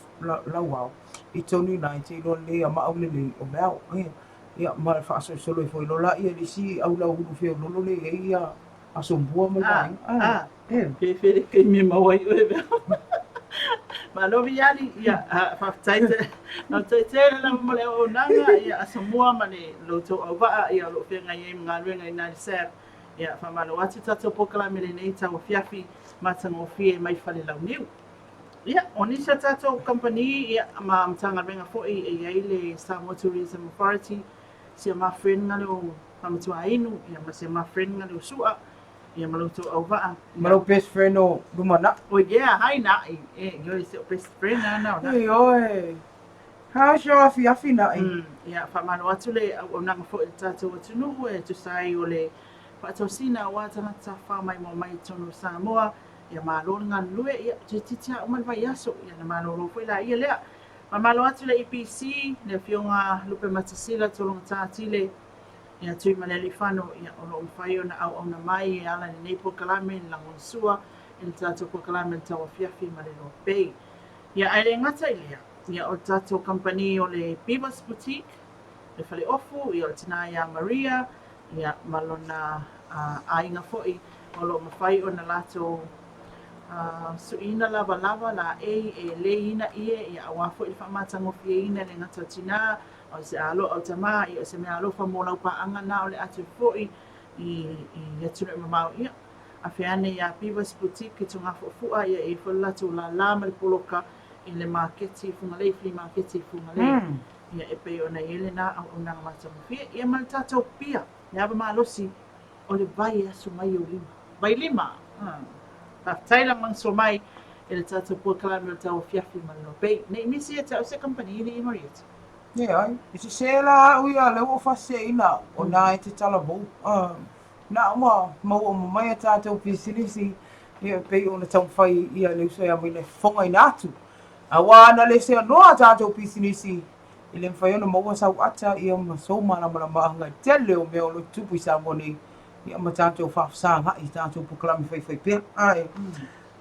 lauao i tonu i ina e te iloa lelei a maʻau lelei o vea. Ia Ia, ma le faasolosolo ifo i lola ia le isi au lauulu feololo le i ai ia Asomua ma le vaega. Ah, ah, pefea le taimi e maua ai oe vea. Malo Viali, ia, faafetai te, faafetai tele lava mo le auaunaga, ia, Asomua ma le lo outou auvaa, ia, o lo o feagai ai ma galuega i ina i le SAB. Ia, faamalo atu tatou polokalame lenei tauafiafi matagofie mai Falelauniu. Ia, o nisi o tatou kamupani ia, ma Matagaluega foi e i ai le Samoa Tourism Authority, si a ma friend nga leo Famatua Inu, ia, ma si a ma friend nga leo Su'a, ia, ma lo outou auvaa. Ma lou best friend o Lumanai. Oh yeah, hi Na'i. E, ioe, si o'u best friend lana o Na'i. Ioe. Ha, sio afiafi Na'i. Ia, faamalo atu le auaunaga foi i le tatou atunuu e tusa ai o le faatosina aua tagata tafafao maimoa mai i totonu o Samoa. Ia malo le galulue, ia toeitiiti lava uma le vaiaso, ia ona malolo foi laia lea. Faamalo atu le EPC, le Afioga Lupematasila Tologata Tile, ia Tuimalealiifano, ia o lo o mafai ona auauna mai e ala i lenei polokalame le lagolagosua i le tatou polokalame o le tauafiafi ma le Loa Bay. Ia ae le gata i lea, ia o le tatou kamupani o le Beavers Boutique, le faleofu, ia o le tina ia Maria, ia, ma lona aiga foi o lo o mafai ona latou suiina lavalava laei e leiina ie, ia, aua foi le faamatagofieina e le gata o tina, a o se aloa o tama, ia, o se mea alofa mo lau paaga na o le a toe foi i atunuu e mamao, ia, afe ane iā Beavers Boutique i Togafuafua, ia, e i ai foi le latou lālā ma le poloka i le maketi i Fugalei, flea market i Fugalei. Ia, e pei ona i ai lena auaunaga matagofie, ia ma le tatou pia, le ava malosi o le vai e asu mai i ou lima. Vai lima! Faafetai lagolagosoa mai i le tatou polokalame o le tauafiafi ma le Loa Bay. Ne i misi ia te au se kamupani i le Marietta. Leai, e sese la au ia lea ua ou faaseseina o na e te talavou. Na ua maua uma mai a tatou pisinisi ia e pei ona taumafai ia le uso ia Maina e fofogaina atu. Aua ana le seanoa a tatou pisinisi, e le mafai ona maua sau ata ia ma sou malamalamaaga i le tele o mea o lo o tutupu i Samoa nei, ia ma tatou faafesaga'i i tatou polokalame faifaipea. Ae,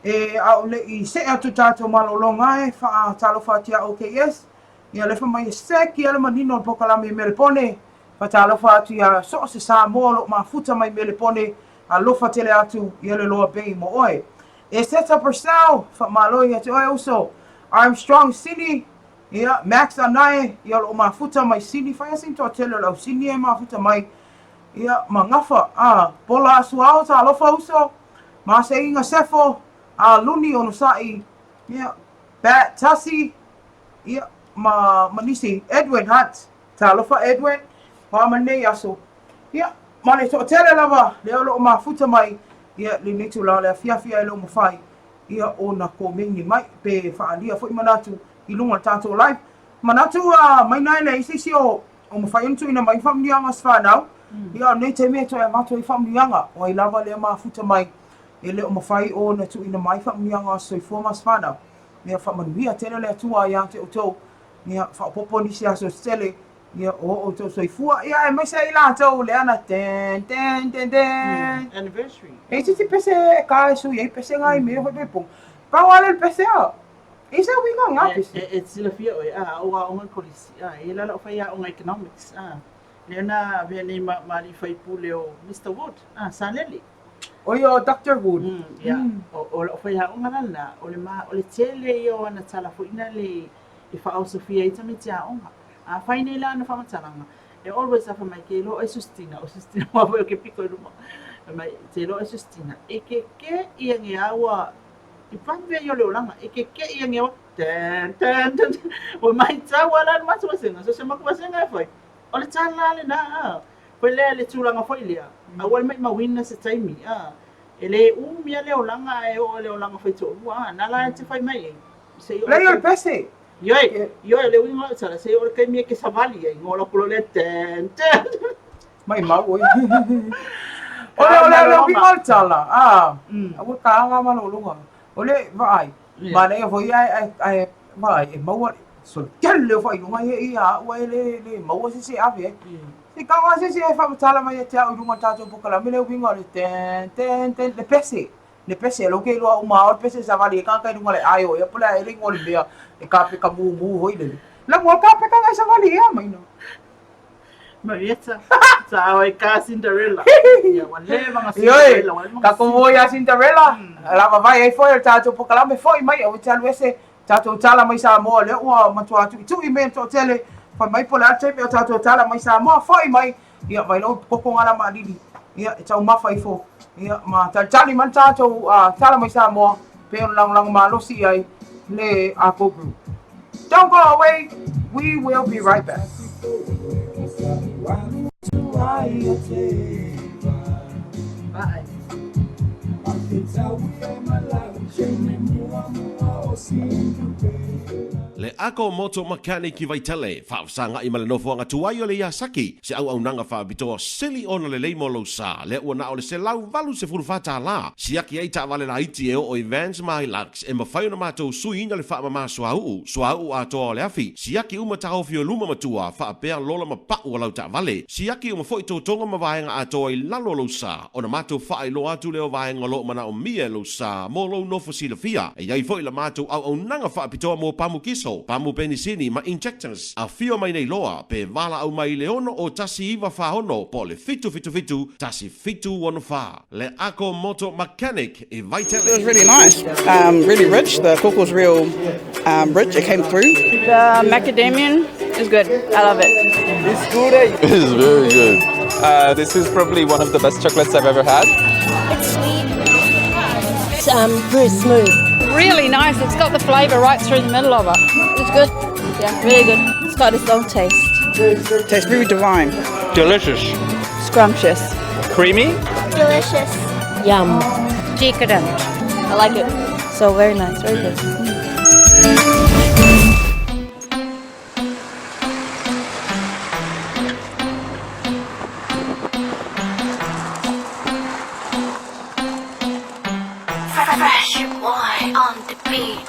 e, a o le i see atu tatou malologa e faatalofa atu ia OKS, ia alefa mai e seki lava le manino o le polokalame i Melepone, faatalofa atu ia so o se Samoa o lo o mafuta mai Melepone, alofa tele atu ia le Loa Bay mo oe. E Seta Purcell, faamalo ia te oe uso. Armstrong Sini, ia, Max Anae, ia o lo o mafuta mai Sini, fai lava sina toatele o le au Sini e mafuta mai, ia, ma Gafa, a, Pola Asuao, talofa uso, Maseiga Sefo, a, Luni Onosai, ia, Bat Tasi, ia, ma, ma nisi, Edwin Hunt, talofa Edwin, o a ma lenei aso, Ia, ma le toatele lava lea o lo o mafuta mai, ia, lenei itula o le afiafi ae le o mafai, ia, ona komeni mai pe faaalia foi manatu i luga o le tatou live. Manatu a Maina e leai se isi o o mafai ona tuuina mai ni faamanuiaga o se fanau, ia, o lenei taimi e toe avatu ai faamanuiaga, o ai lava lea mafuta mai e le o mafai ona tuuina mai faamanuiaga o se soifua ma se fanau. Ia, faamanuia tele le Atua ia te outou, ia, faaopoopo nisi aso se tele, Ia, o outou soifua, ia, aemaise ai latou lea na ten, ten, ten, ten. Anniversary. E isi pese e ka e sui ai pese ngai mea foi pe pung. Pau ale le pese a. E se uiga ngā pese. E silafia oe, a, o aoga i kolisi, a, e la lau fai aoga economics, a, lea na avea nei ma, ma alii faipule o Mister Wood, a, Salele. O ia o Doctor Wood. Ia, o lau fai aoga la lena, o le ma, o le tele ia o ana tala foi na le e faaosofia ai tamaiti aoga. A fai nei la ana faamatalaga, e always a fai mai, ke iloa oe Sustina, o Sustina aua foi o ke piko i luma. Fai mai, te iloa oe Sustina, e keke ia nge aua, i vave ia o le olaga, e keke ia nge aua, ten, ten, ten, ten. Ua matau lava la le matou vasega, so se matou vasega e fai, o le tala lava lena, a. Foi lea le tulaga foi lea, aua le maimauina se taimi, a. E le umi lava le olaga ae oo i le olaga faitoalua, a. Na la e te fai mai ai, se i oo i le. Leai o le pese, Ioe, ioe, le uiga o lau tala, se i oo i le taimi e te savali ai, gola atu loa lea, ten, ten. Maimau oe. O le, o le, o le uiga o le tala, a, aua ka aga malologa. O le, vaai, manaia foi ae, ae, ae, vaai, e maua, sole tele o faailoga ia ia au ae le, le maua se isi e ave ai. Se i tago lava se isi e faamatala mai ia te au i luga o le tatou polokalame le uiga o le ten, ten, ten, le pese. Le pese, lou ke iloa uma o le pese savali e kaka i luga le aio ia po le a ele igoa o le mea e kapeka mumu hoi lele. La mua kapeka ngai savali ea maina. Marietta, sa ao e ka Cinderella. Ia, ua leva nga Cinderella. Ioe, tatou o ia Cinderella, lava vai ai foi o le tatou polokalame foi mai aua e te alu ese tatou tala mai Samoa lea ua matua tuitui mea i le toatele fai mai po o le a le taimi o tatou tala mai Samoa foi mai Ia, vai lou koko ngala maalili, ia, e taumafa ifo, ia, ma talitali mai le tatou tala mai Samoa, pei ona lagolago malosi i ai le Go Group. Don't go away, we will be right back. Bye. Le Ako Moto Mechanic i Vaitele, faafesaga'i ma le nofoaga tuai o le Yasaki, se auaunaga faapitoa sili ona lelei mo lou sa, lea ua na o le $184, siaki ai taavale laiti e oo i Vans ma Hilux, e mafai ona matou suiina le faamama suauu, suauu atoa o le afi, siaki uma taofi o luma ma tua, faapea lola ma pau o lau taavale, siaki uma foi totoga ma vaega atoa i lalo o lou sa, ona matou faailoa atu lea o vaega o lo o manaomia e lou sa mo lou nofo silafia. E i ai foi la matou auaunaga faapitoa mo pamu kiso, pamu penisini ma injectors. Afio mai nei loa pe valaau mai i le 6 01 9 4 6 po o le 7 77 1 7 6 4. Le Ako Moto Mechanic i Vaitele. It was really nice, really rich, the koko's real rich, it came through. The macadamian is good, I love it. It's good, eh? It's very good. This is probably one of the best chocolates I've ever had. It's sweet. It's very smooth. Really nice, it's got the flavour right through the middle of it. It's good, yeah, really good. It's got its own taste. Tastes very divine. Delicious. Scrumptious. Creamy. Delicious. Yum. Decadent. I like it. So very nice, very good. Fresh boy on the beat.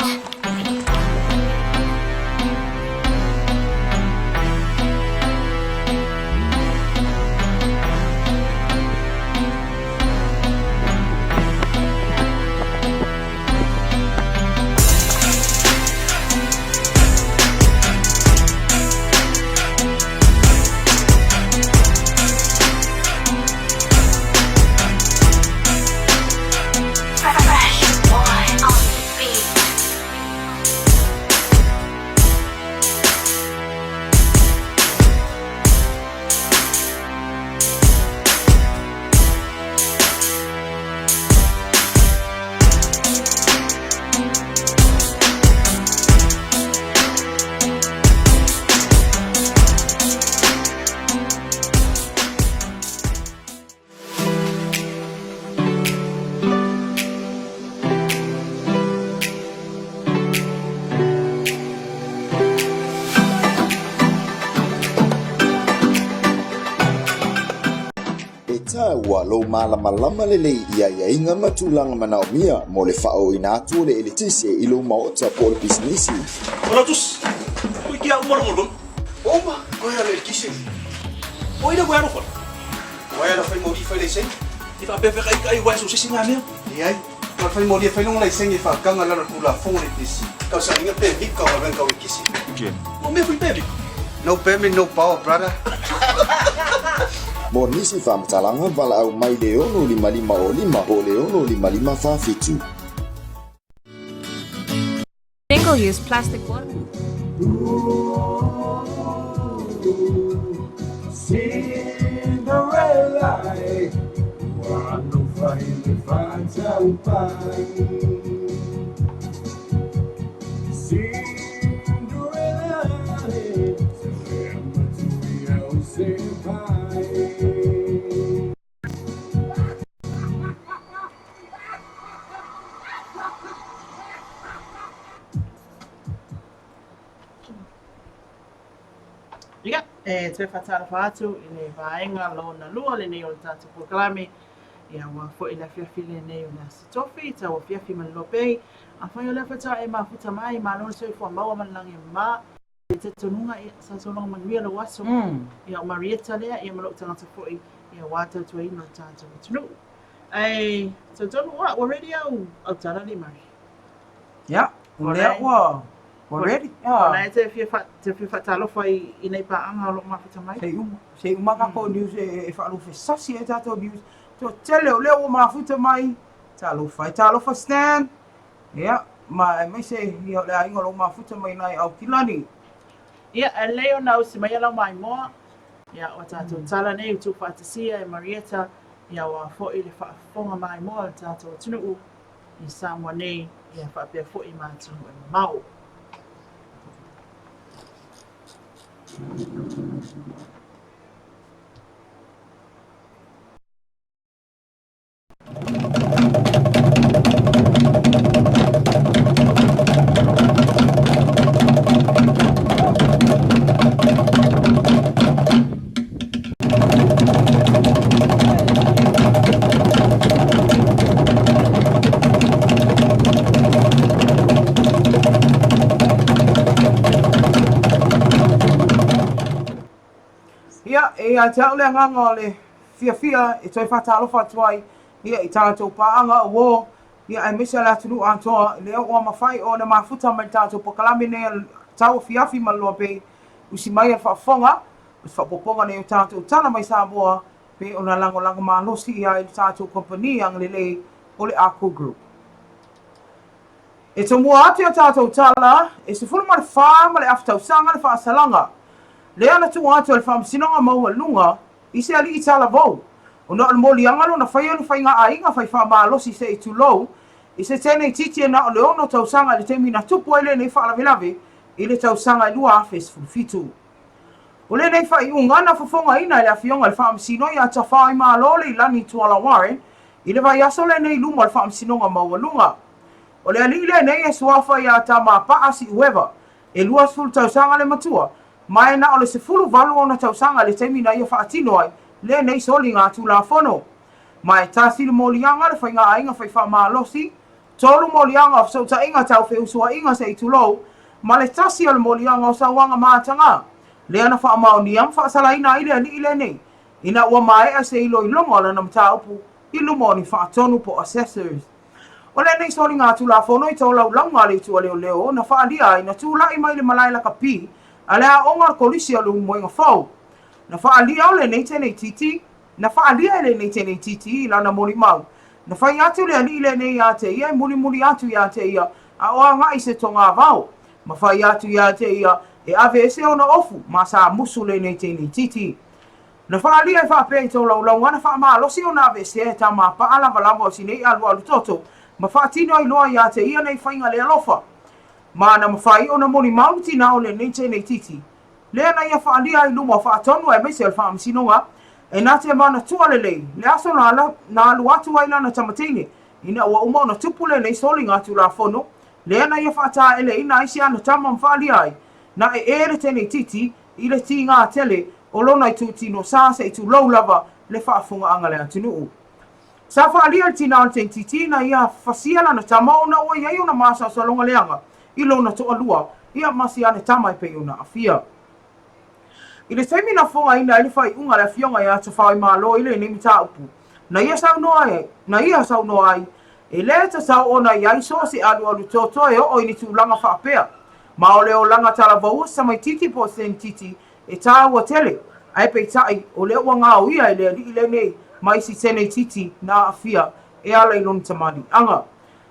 lou malamalama lelei i aiaiga ma tulaga manaomia mo le faaooina atu o le eletise i lou maota po o le pisinisi. Manatus, koe kia uma longo lon. Uma, koe ala eletise. O ina koe alofa. Wai ala fai moli fai laisenge. I whaapea kai kai wai so sisi ngā mea. Leai, ka fai moli fai longo laisenge e whakanga lalo tulafono le pesi. Kau sa inga pe vika o venga o kisi. O mea fui pe vika. No permit, no power, brother. Mo nisi faamatalaga, valaau mai le 6 5 o 5 po o le 6 5 5 4 7. Single-use plastic water. Cinderella, ua alofa i le faataupai. Cinderella, se lea matui au se pai. Ia, e toe faatalofa atu i le vaega lona lua lenei o le tatou polokalame. Ia, ua foi le afiafi lenei o le Aso Tofi, tau afiafi ma le Lopei. Afai o lea faatoa e mafuta mai, malo le soifua maua ma le lagi e mama. E talitonuga, ia, sa sologa manuia lou aso. Ia, o Marieta lea, ia ma lou tagata foi, ia ua tautuaina o le tatou atunuu. Ae, talitonu ua, ua ready au, au tala nei, Mari. Ia, o lea ua ua ready. O la e te fia, fa, te fia faatalofa i, i nei paaga o loo mafuta mai. Se i uma, se i uma tatou news e, e faalupe sasi ai tatou news. Toatele o lea ua mafuta mai, talofa e talofa Stan. Ia, ma aemaise ia o le aiga o lo o mafuta mai nai Aukilani. Ia, e lelei ona usi mai lau maimoa. Ia, o tatou tala nei ua tuufaatasia e Marieta, ia ua foi le faafofoga maimoa a le tatou atunuu i Samoa nei, ia faapea foi ma atunuu e mamao. Ia, e ia te au le agaga o le fiafia e toe faatalofa atu ai ia i tatou paaga uō, ia aemaise le atunuu atoa, lea ua mafai ona mafuta mai le tatou polokalame nei o le Tauafiafi ma le Loa Bay, usi mai a le faafofoga, o se faaopoopoga nei o tatou tala mai Samoa pei ona lagolago malosi ia ai le tatou kamupani agalelei o le Arco Group. E tomua atu i a tatou tala, e 14 ma le afa tausaga le faasalaga lea na tuu atu e le Faamasinoga Maualuga i se alii talavou, ona o le moliaga lona faia o ni faiga-aiga fai faamalosi se i tulou i se teneititi e na o le ono tausaga i le taimi na tupu ai lenei faalavelave i le tausaga e 2017. O lenei faaiuga na fofogaina e le Afioga i le Faamasino ia Tafaoimalo Leilani Tuala Warren i le vaiaso lenei i luma o le Faamasinoga Maualuga. O le alii lenei e suafa ia Tamapaa Siueva, e 20 tausaga le matua, ma e na o le 18 ona tausaga i le taimi na ia faatino ai lenei soliga Tulafono. Ma e tasi le moliaga le faiga-aiga fai faamalosi, tolu moliaga o fesootaiga tau feusuaiga se i tulou, ma le tasi o le moliaga o sauaga mataga, lea na faamaonia ma faasalaina ai le alii lenei ina ua maea se iloiloga o lana mataupu i luma o ni faatonu po o assessors. O lenei soliga Tulafono i tolaulauga a le Itu a Leoleo na faaalia ai na tulai mai le malae lakapi a le aoga o le Kolisi o Leulumoega Fou. Na faaalia o lenei teneititi Na faaalia e lenei teneititi i lana molimau, na fai atu le alii lenei iā te ia e mulimuli atu iā te ia a o agai i se togavao, ma fai atu iā te ia e ave ese ona ofu ma sa musu lenei teneititi. Na faaalia e faapea i tolaulauga na faamalosi ona aveesea e Tamapaa lavalava o si nei alualu toto ma faatino ai loa iā te ia nei faiga le alofa ma na mafai ona molimau le tinā o lenei teneititi lea na ia faaalia ai luma o faatonu aemaise o le faamasinoga e na te manatua lelei le aso na na alu atu ai lana tamateine ina ua uma ona tupu lenei soliga Tulafono lea na ia faataeleina ai si ana tama ma faaalia ai na ee le teneititi i le tīgā tele o lona itutino sa se i tulou lava le faafogaaga a le atunuu. Sa faaalia le tinā o le teititi na ia fasia lana tama ona ua i ai ona masaosaloga leaga i lona toalua, ia ma si ana tama e pei ona aafia. I le taimi na fogaina ai le faaiuga a le Afioga ia Tafaoimalo i lenei mataupu, na ia saunoa ai, na ia saunoa ai, e le tatau ona i ai so o se alualu toto e oo i ni tulaga faapea, ma o le olaga talavou o se tamaitiiti po o se teititi e tāua tele, ae peitai, o lea ua gaoia e le alii lenei ma isi teneititi na aafia e ala i lona tamaliiaga.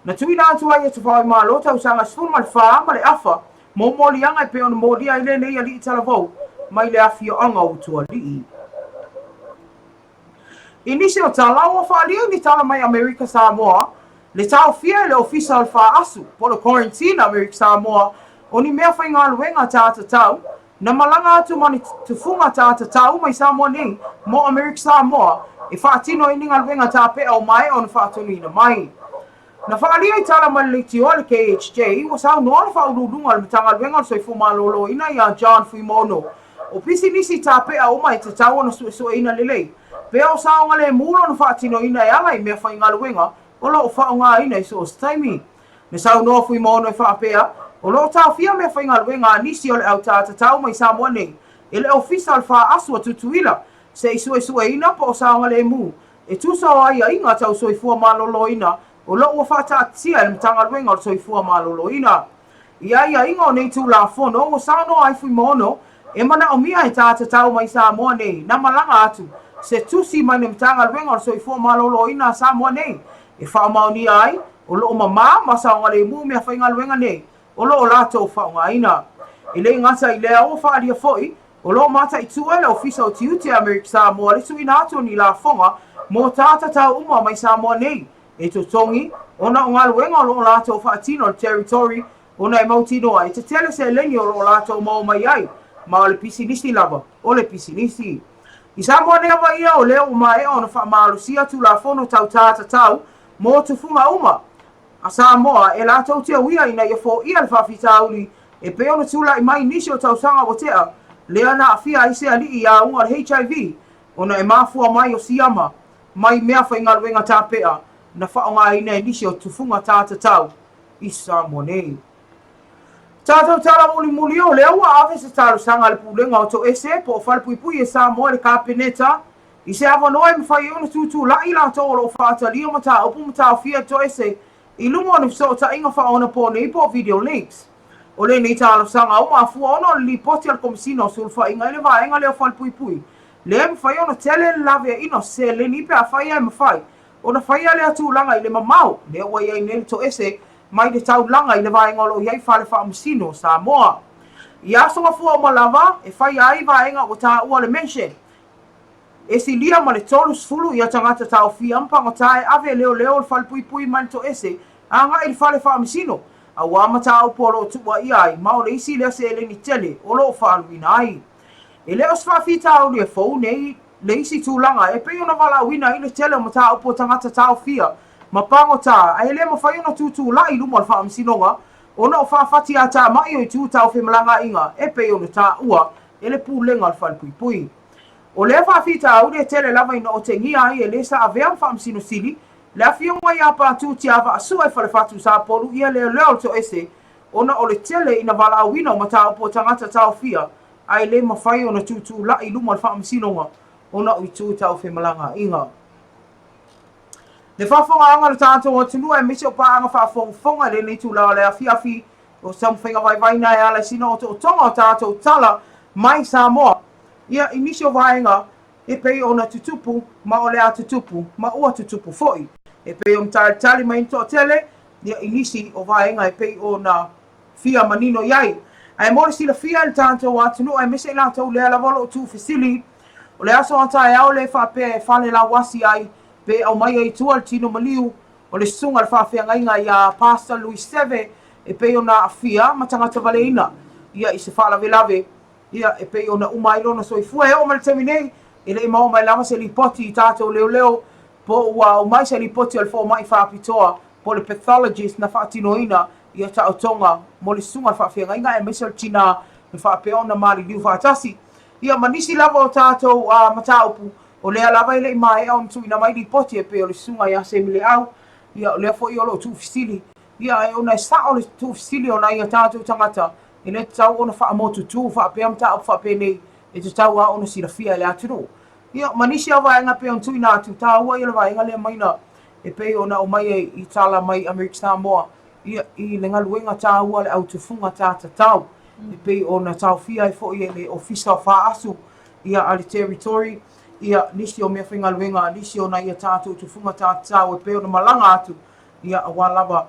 Na tuuina atu ai e Tafaoimalo tausaga 14 ma le afa mo moliaga e pei ona molia ai lenei alii talavou mai le afioaga o Utualii. I nisi o tala, ua faaalia ni tala mai Amerika Samoa, le taofia e le Ofisa o le Faaasu, po o le Quarantine Amerika Samoa, o ni mea faigaluega tā tatau, na malaga atu ma ni tufuga tā tatau mai Samoa nei mo Amerika Samoa e faatino ai ni galuega tāpe'a o maea ona faatonuina mai. Na faaalia i tala mai le leitioa a le KHJ, ua saunoa le Faauluuluga o le Matagaluega o le Soifua Maloloina iā John Fuimaono, o pisinisi tāpe'a uma e tatau ona suesueina lelei, pea o saogalemu lona faatinoina e ala i meafaigaluega o lo o faaaogaina i so o se taimi. Na saunoa Fuimaono e faapea, o lo o taofia meafaigaluega a nisi o le au tātatau mai Samoa nei e le Ofisa o le Faaasu a Tutuila se i suesueina po o saogalemu e tusa o aiaiga tau soifua maloloina o lo o ua faataatitia e le Matagaluega o le Soifua Maloloina. I aiaiga o nei Tulafono, ua saunoa ai Fuimaono e manaomia e tātatau mai Samoa nei na malaga atu se tusi mai le Matagaluega o le Soifua Maloloina a Samoa nei e faamaonia ai o lo o mamā ma saogalemu meafaigaluega nei o lo o latou faaaogaina. E le gata i lea, ua faaalia foi O lo o mataitu e le Ofisa o Tiute a Amerika Samoa le tuuina atu o ni lafoga mo tātatau uma mai Samoa nei e totogi ona o galuega o lo o latou faatino i le Territory ona e mautinoa e tetele seleni o lo o latou maua mai ai ma o le pisinisi lava o le pisinisi. I Samoa nei lava ia o lea ua maea ona faamalosia Tulafono tau tātatau mo tufuga uma a Samoa e latou te uia ina ia foia le faafitauli e pei ona tulai mai nisi o tausaga ua tea, lea na aafia ai se alii i auga o le HIV ona e mafua mai o siama mai meafaigaluega tapea na faaaogaina e nisi o tufuga tātatau i Samoa nei. Tatou tala mulimuli o lea ua ave se talosaga a le Pulega o Toese po o Falepuipui e Samoa i le Kapeneta I se avanoa e mafai ai ona tutulai i latou o lo o faatalia mataupu ma taofia e toese i luga o ni fesootaiga faaonapō nei po o video links. O lenei talosaga ua mafua ona o le lipoti a le Komesina o Sulufaiga i le vaega lea o Falepuipui, lea e mafai ona tele le laveaiina o se seleni pe afai e mafai ona faia lea tulaga i le mamao lea ua i ai nei le toese mai le taulaga i le vaega o lo o i ai Fale Faamasino o Samoa. I aso gafua uma lava e faia ai vaega ua taua le mention E silia ma le 30 ia tagata taofia ma pagota e ave e leoleo o le falepuipui mai le toese agai i le fale faamasino, auā mataupu o lo o tuuaia ai ma o le isi lea seleni tele o lo o faaaluina ai. E le o se faafitauli e fou nei le isi tulaga e pei ona valaauina ai le tele o mataupu o tagata taofia ma pagota ae le mafai ona tutulai i luma o le faamasinoga ona o faafatiatamai o itu tau femalagaaiga e pei ona taua e le Pulega o le Falepuipui. O lea faafitauli e tele lava ina otegia ai e le sa avea ma Faamasino Sili le afioga ia Patu Tiavaasue Falefatu Sapolu ia leoleo o le toese ona o le tele ina valaauina o mataupu o tagata taofia ae le mafai ona tutulai i luma o le Faamasinoga ona o itu tau femalagaaiga. Le faafogaaga o le tatou atunuu aemaise o paaga faafogafoga i lenei itula o le afiafi o se taumafaiga vaivai na e ala i sina otootoga o tatou tala mai Samoa ia i nisi o vaega e pei ona tutupu ma o le a tutupu ma ua tutupu foi e pei ona talitali mai le toatele ia i nisi o vaega e pei ona fia manino i ai. Ae mo le silafia e le tatou atunuu aemaise i latou lea lava o lo o tuufesili, o le aso a taeao lea e faapea e fale lauasi ai pe aumai ai i tua le tino maliu o le susuga i le faafeagaiga ia Pastor Louis Seve e pei ona aafia ma tagata valeina ia i se faalavelave ia e pei ona uma ai lona soifua. E oo mai le taimi nei e le i maua mai lava se lipoti i tatou leoleo po ua aumai se lipoti a le fomai faapitoa po o le pathologist na faatinoina ia taotoga mo le susuga i le faafeagaiga aemaise o le tina na faapea ona maliliu faatasi ia ma nisi lava o tatou mataupu. O lea lava e le i maea ona tuuina mai lipoti e pei o le susuga ia Semi Leau, ia o lea foi o lo o tuufesili, ia ae ona e sao le tuufesili o nai a tatou tagata, e le tatau ona faamotutu faapea mataupu faapenei, e tatau lava ona silafia e le atunuu. Ia, ma nisi lava o vaega e pei ona tuuina atu, taua ia le vaega lea maina e pei ona aumai ai i tala mai Amerika Samoa, ia, i le galuega taua a le au tufuga ta tatau, e pei ona taofia ai foi e le Ofisa o FAASU, ia, a le Territory, ia, nisi o meafaigaluega, nisi o nai a tatou tufuga ta tatau e pei ona malaga atu, ia, aua lava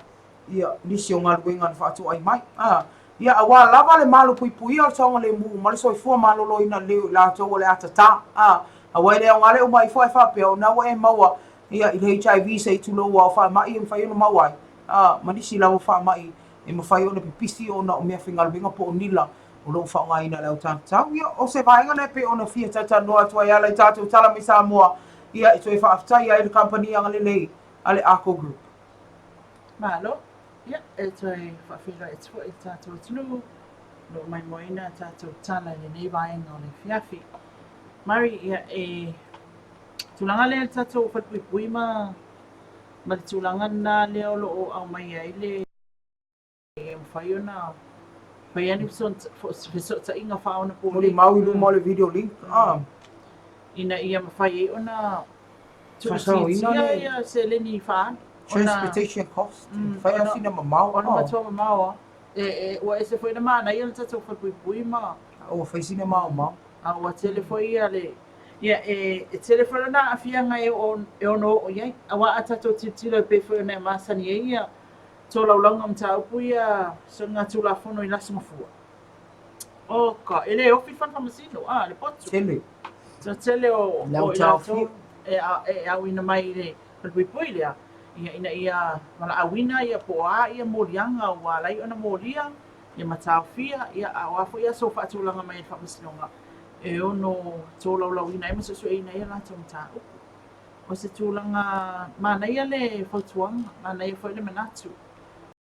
ia, nisi o galuega na faatoai mai. A, ia, aua lava le malupuipuia o le saogalemu ma le soifua maloloina lelei o i latou o le a tatā. A, aua e le aoga le uma ifo ae faapea o lena ua e maua ia, i le HIV se i tulou aua o faamai e mafai ona maua ai, a, ma nisi lava faamai e mafai ona pipisi ona o meafaigaluega po o nila o lo o faaaogaina e le au tatatau. Ia, o se vaega lea e pei ona fia talatalanoa atu ai e ala i tatou tala mai Samoa, ia, e toe faafetai ai i le kamupani agalelei a le Arco Group. Malo. Ia, e toe faafeiloai atu foi i le tatou atunuu o lo o maimoaina a tatou tala i lenei vaega o le afiafi. Mari, ia, e tulaga lea i le tatou falepuipui ma ma le tulaga lena lea o lo o aumaia ai le e mafai ona fai ni fesootaiga faaonaponei. Molimau i luma o le video link. Ah. Ina ia mafai ai ona tuuitiitia ia seleni faaalu. Transportation cost. Fai lava sina mamao. Ona matua mamao lava. E, ua ese foi le manaia o le tatou falepuipui ma... Ua fai sina maomao. A ua tele foi ia le... Ia, e tele foi lona aafiaga e ono oo i ai. Aua a tatou tilotilo e pei foi ona e masani ai ia tolaulauga o mataupu ia soligatulafono i le Aso Gafua. Oka, e le ofi le fale faamasino, a, le potu. Tele. Tele o, o i latou e, e auina mai i le falepuipui lea, ia, ina ia valaauina ia po o a ia moliaga ua ala ai ona molia, ia ma taofia, ia, a o a foi aso faatulaga mai e le faamasinoga e ono tolaulauina ai ma suesueina ai a latou mataupu. O se tulaga manaia le fautuaga, manaia foi le manatu.